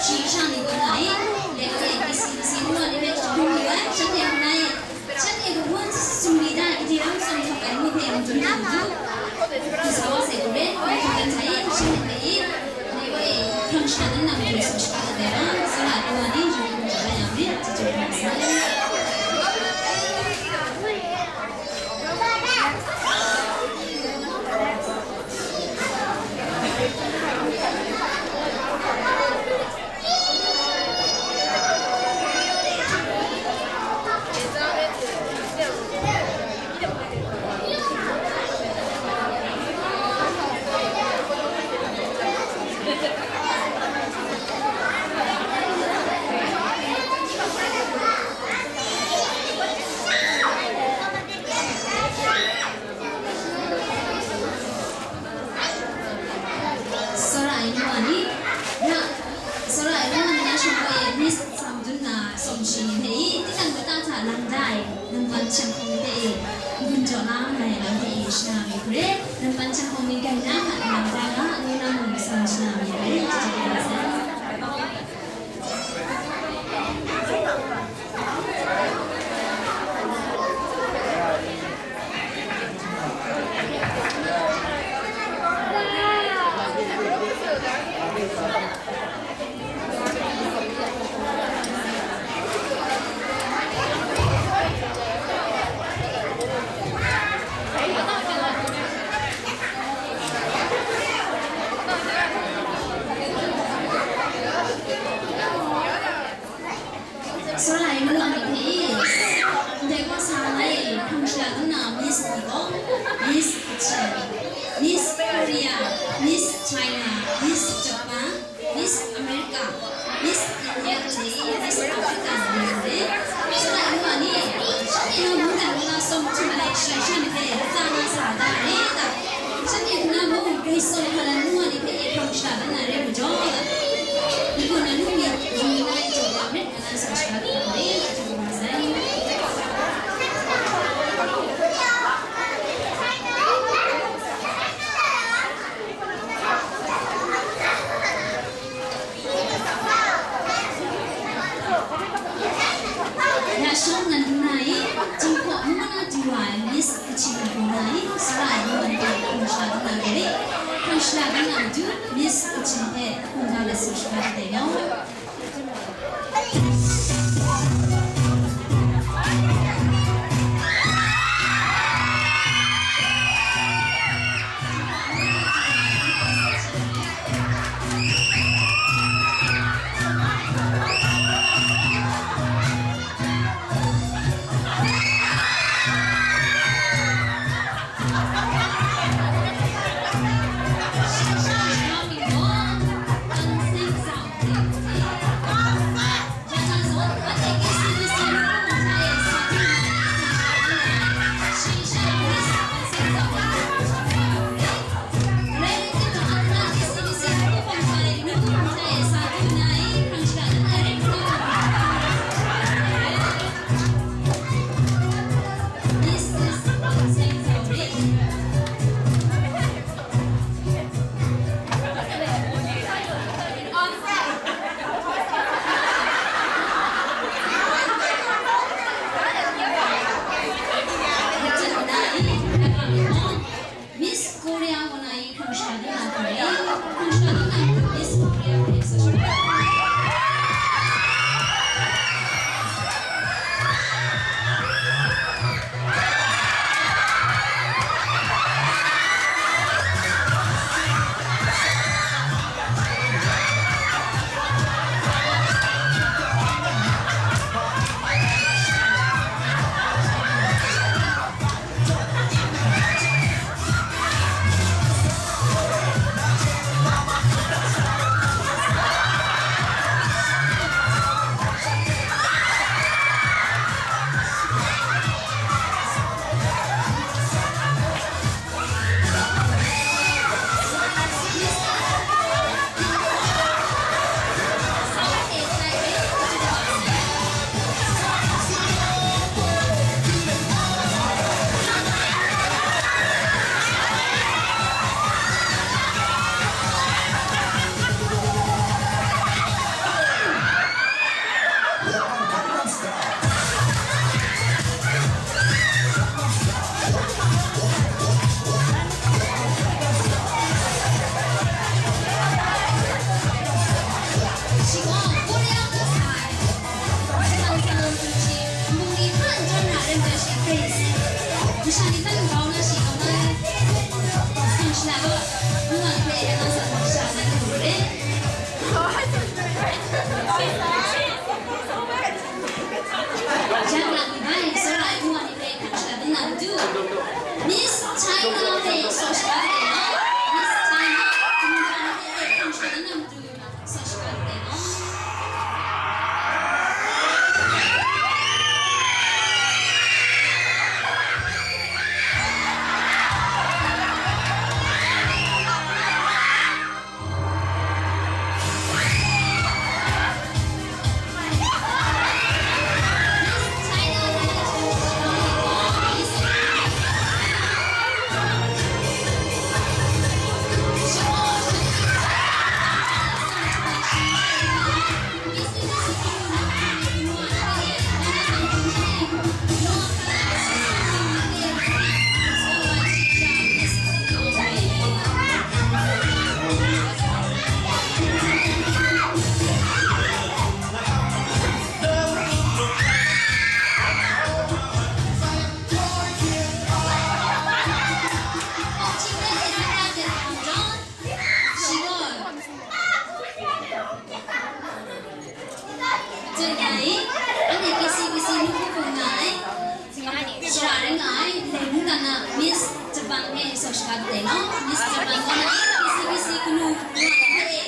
shi sha ni gaw na e, lek e, isi, isi, nwa ni hpe chyum ni wai, shanhte a na e, shanhte kawan sumri da, gade ram tsawm hkap ai ngu hpe madu na madu, du sa wa sai gaw re, ngu hkap ai hta e, shanhte hpe e, ngu e, hkrang sha nan na madu sa shaga dat ai wa, tsawra ai wa ni, yu hkrum ja la yang re, chyeju hkrum sai. Nampan chyang hkawng ni hpe e, n-gun jaw la nga ai lam hpe e, shana mi hkure, nampan chyang hkawng ni gai na nga, nang rai nga, ngu na mung masang shana mi hkure, jahtum rai sai. Sara ai nu a ni hpe, ndai gaw sa nga e, hkrang shada kau na Miss ni gaw, Miss Kachin, Miss Korea, Miss China, Miss Japan, Miss America, Miss India hte Miss Africa ni re ai. Sara ai nu a ni, shanhte na mungdan lung na sawm htum ai sharai sha ni hpe latsa na sa da re ta? Shanhte na mung rai sawm hkalan nu a ni hpe e hkrang shada kau na re majaw, ni gaw na nu myit yu na ai jaw, ya myit nga na sa shada kau na re, jahtum rai sai. Ya shawng nan dum na i, Jinghpaw ngu na du wa ai Miss Kachin ni hpung na i, sara ai ngu na du hpung shada dum na re, hpung shada dum na matu Miss Kachin hpe hpung ga let su shaga dat ai gaw. Miss Korea kaw na i hkrang shada dum na hkare, hkrang shada dum na Miss Korea hpe sa shada. Shi gaw, Chun ya i, anhte kisi kisi nu hpung hpung nga ai, shara rai nga ai, ndai mungdan na Miss Japan hpe sau shaga dat ai law, Miss Japan gaw na e, kisi kisi kanu nga ai hpe e,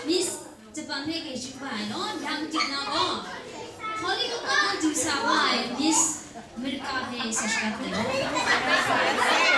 Miss Japan hpe grai chyu kaba ai law, ya madik na gaw, Hollywood na du sa wa ai Miss America hpe sa shaga dat ai law.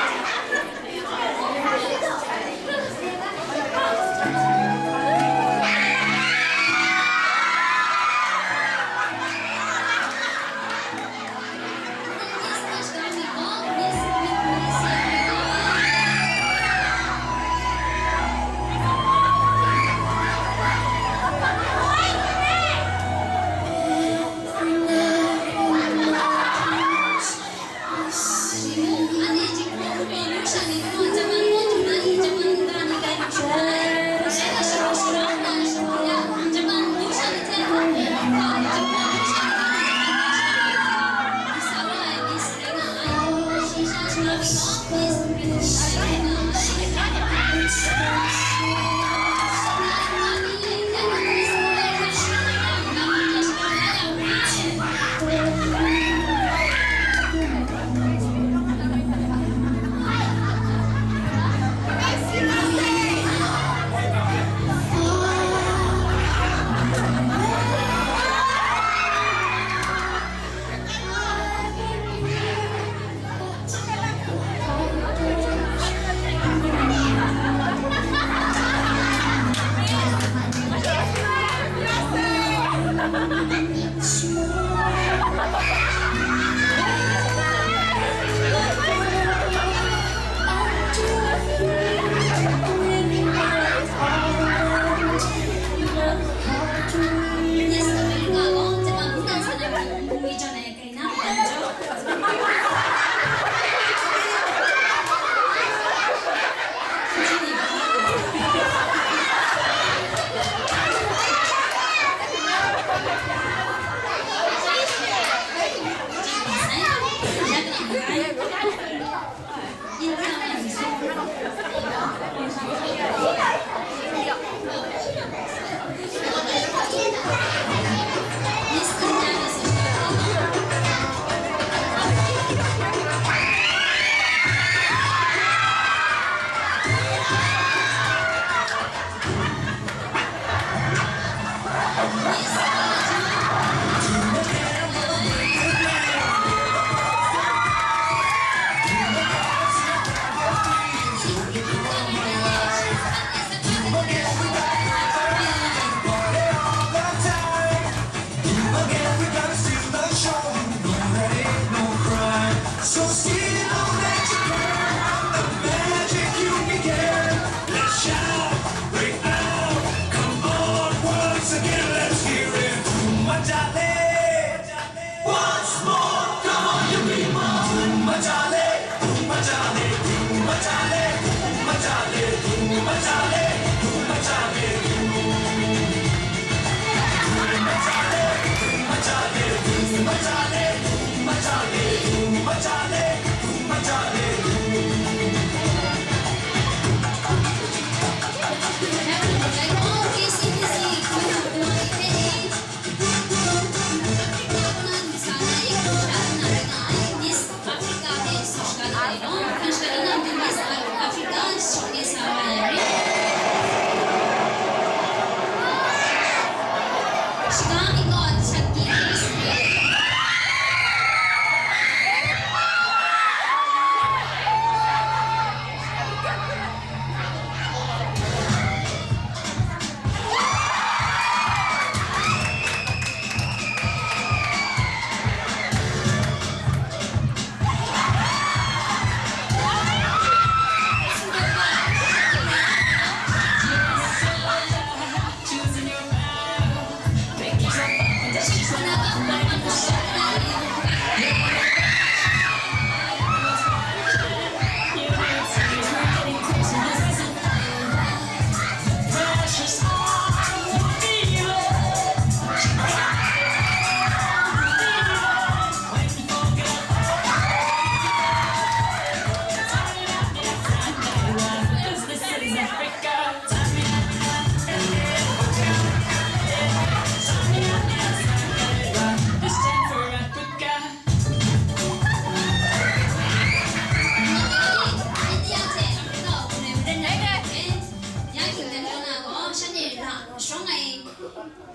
Shawng ai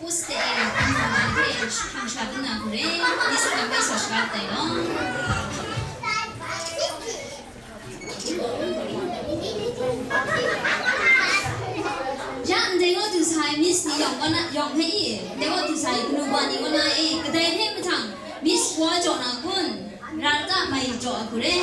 post de e, hpang sha dun na hku re, Miss Gambay sa shara tai gaw. Ya ndai gaw du sa ai Miss ni yawng kaw na, yawng hpe i, ndai gaw du sa ai kanu wa ni kaw na e, kadai hpe mahtang Miss wa jaw na kun? Rata mai jaw a hku re.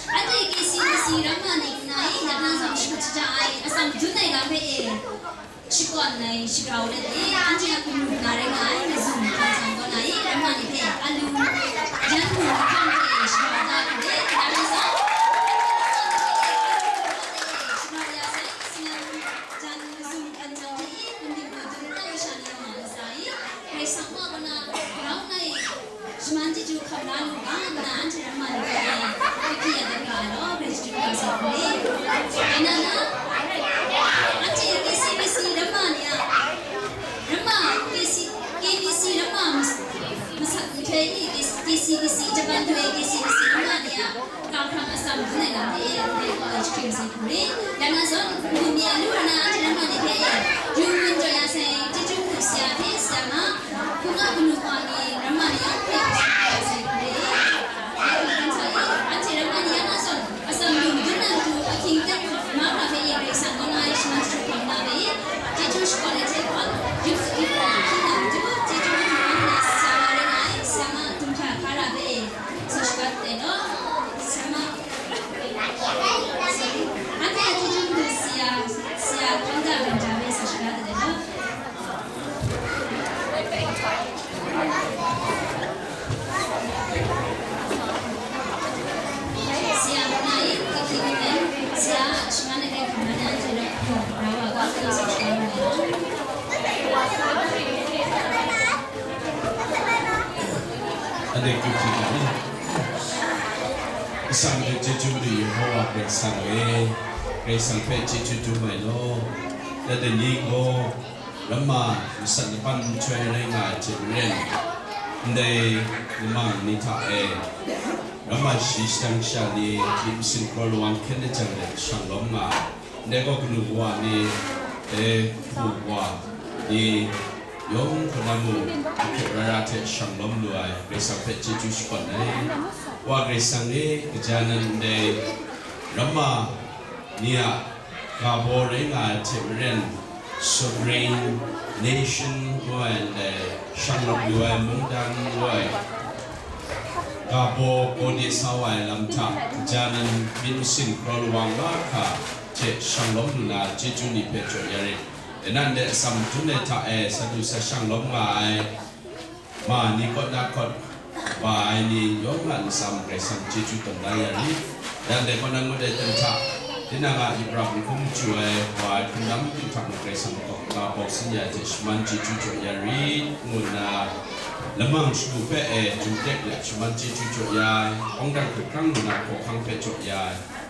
Anhte K C B C ramma ni na e, ya na zawn shakut shaja ai, atsam dun ai lam hpe e, shakawn ai shagrau let e, anhte a kanu na rai nga ai mazum hkam hkam kaw na e, ramma ni hpe alu yan mu hkam hte shagrau da hku e, ya na zawn shagrau ya sai, sinang jan mazum hkam hkam hte e, kundin kundin na masha ni yawng a ntsa e, Karai Kasang wa kaw na grau na e, shaman chyeju hkam la lu ga nna, anhte ramma ni hpe hkye hkye ya dat ga ai law, gratitude ga sa hku ni. Dai na na, anhte K C B C ramma ni a, ramma, K C, K B C ramma mas-, masat nhtoi ni, K C B C, Japan doi K C B C ramma ni a, Ga hkrang atsam dun ai lam hpe e, ndai gaw ai jahkring sai hku re. Ya na zawn, Ngu mi a lu na a hte ramma ni hpe e, yu ngun jaw ya sai, chyeju hku sara hte sara ma, hpunga kanu wa ni, ramma ni yawng hpe hkye hkye ya sai hku re. Ya hku hkyen sa e, anhte ramma ni ya na zawn, atsam lu madun na matu, ahkying ten, Mara hpe e, Karai Kasang kaw na ai shaman chyeju hkam na hpe e, chyeju shakawn ai hte hpawn, yu, yu, hpyi na matu, chyeju hkam na sara rai nga ai, sara ma, Dumhkra Hkara hpe e, Sa shaka de no, sama. Ante a tutu de siya, siya kanda kanda me sa shaka de no. Siya nai, kaki kaki, siya shima ne kai kama ne ante no, rawa ka sa shaka de no. Ade kyup hti ga ni. Atsam hte chyeju madu Yehowa Karai Kasang e, Karai Kasang hpe chyeju dum ai law. Dai ni gaw, ramma masat laban nhtoi rai nga ai hte maren, ndai lamang ni hta e, ramma shayi shadang sha ni, myit masin kraw lawang hkyen lajang let shang lawm nga ai. Ndai gaw kanu kawa ni, e, hpu wa ni, yawng hkuna mung, ahkyak rara hte shang lawm lu ai, Karai Kasang hpe chyeju shakawn ai. Wa Karai Kasang e, kaja nan ndai ramma ni a ga baw rai nga ai hte maren, sovereign nation ngu ai ndai, shang lawm lu ai mungdan ngu ai, ga baw gaw de sa wa ai lam hta, kaja nan myit masin kraw lawang mahkra hte shang lawm lu na chyeju ni hpe jaw ya rit. Dai nan de atsam dun ai hta e sa du sa shang lawm nga ai ma ni kaw na hkawt wa ai ni yawng a ntsa mung Karai Kasang chyeju tawn da ya rit. Dai nan de kaw na ngut ai ten hta, tinang a yu pra hkum chyu ai wa ai hpung lam ting hta mung Karai Kasang kaw ka bawk sin ya ai hte shaman chyeju jaw ya rit, ngu nna lamang shagu hpe e jum tek let shaman chyeju jaw ya ai, awng dan hkrit hkrang lu na hkawhkang hpe jaw ya ai,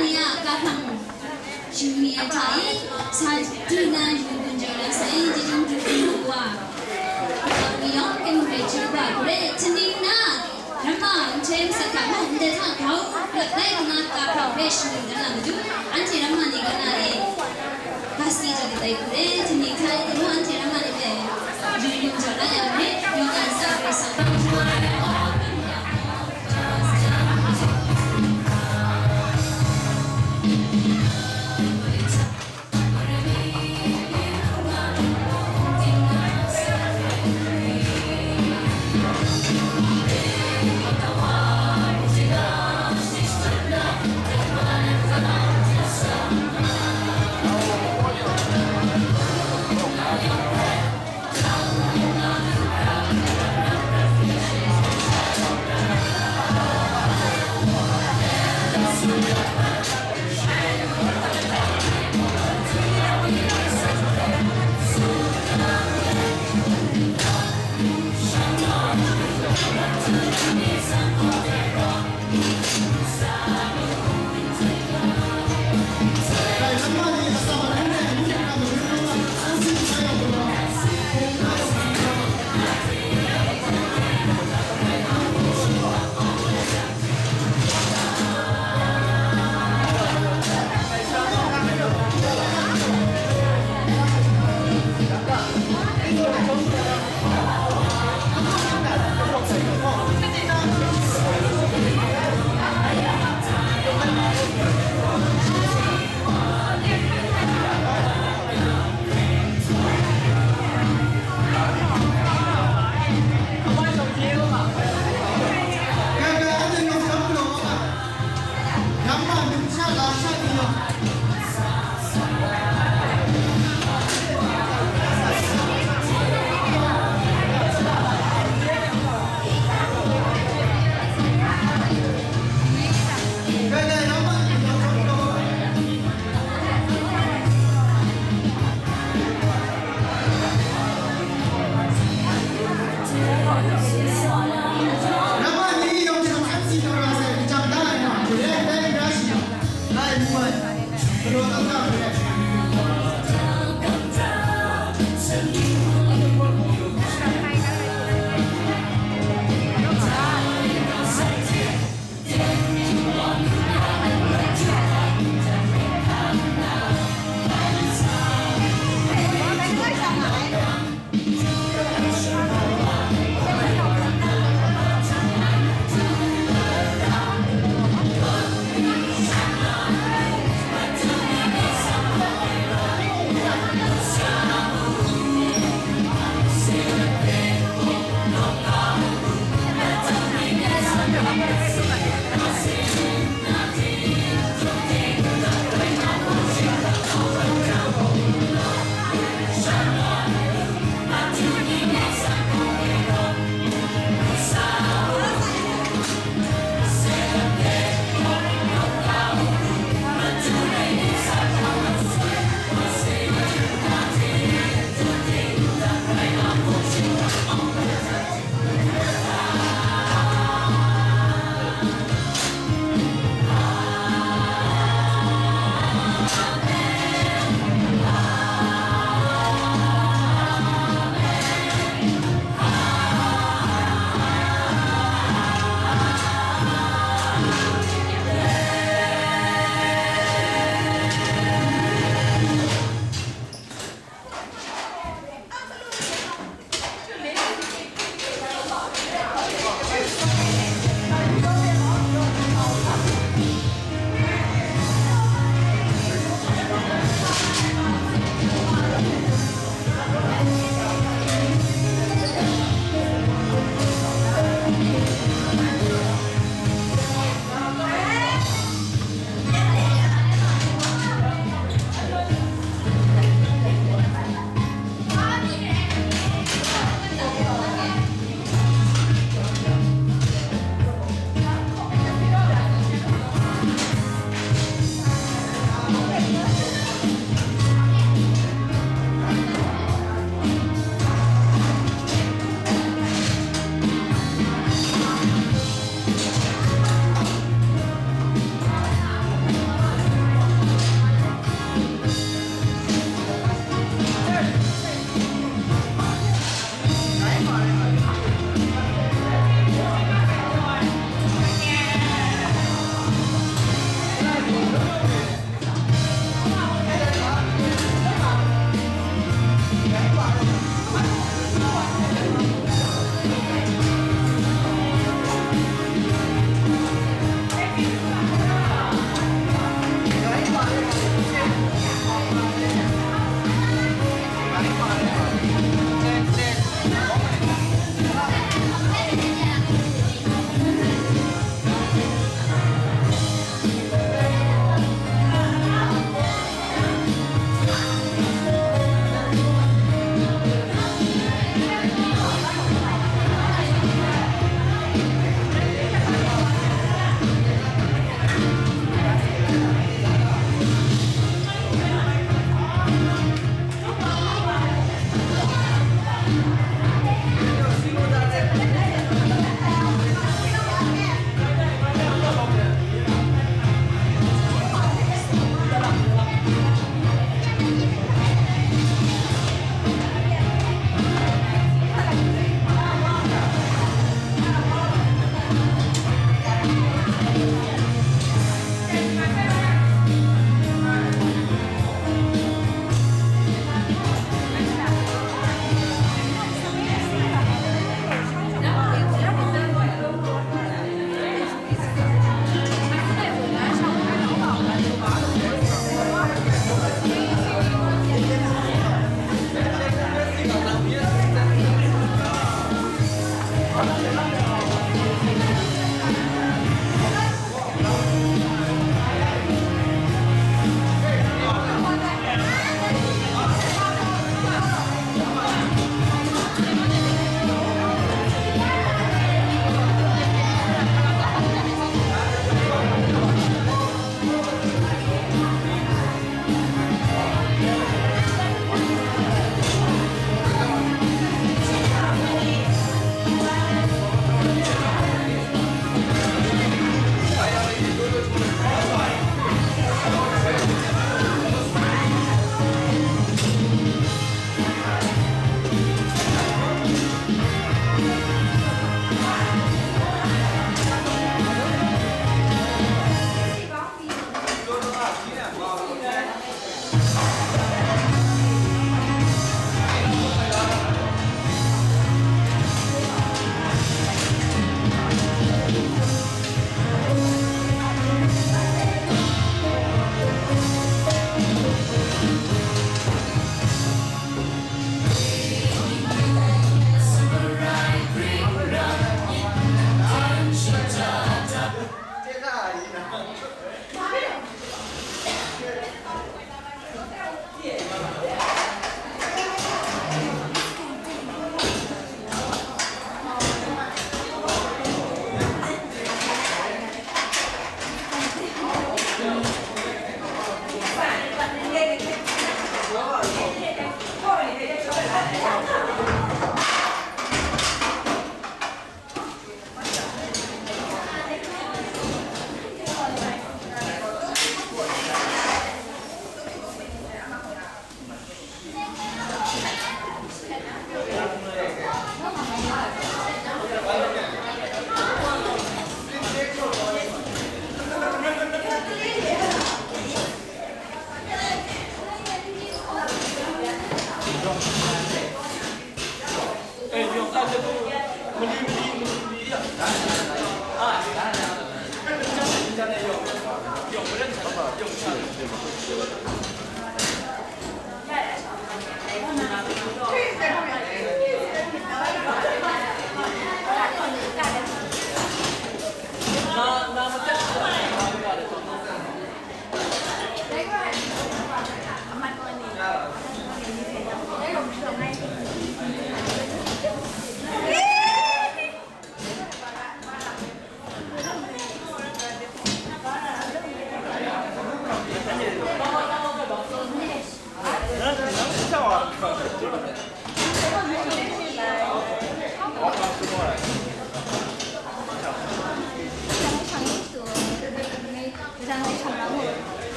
ni a kahkang shingni ai hta e, sa du na yu gun jaw na sai, jijung du gun wa, ni yawng hpe mung hpe chyu wa, gure htingning na, ramma nhtoi masak hta mung ndai hta grau rat lai nna, kahkang hpe shingni dan na matu, anhte ramma ni kaw na e, ga si jaw dat ai hku e, htingning hta e, anhte ramma ni hpe yu gun jaw la yang hpe, yawng ai sa Karai Kasang hpe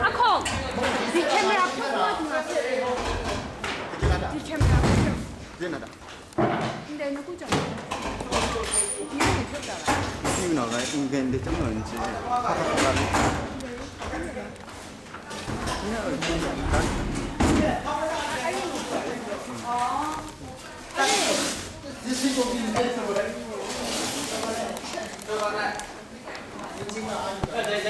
A hkawng, di camera hpawt nga, di camera hpawt nga. Ndai nu ku chyawm. Ni ku hpawt ta la? Ni ku na rai, ung gen de chyawm na ni chi.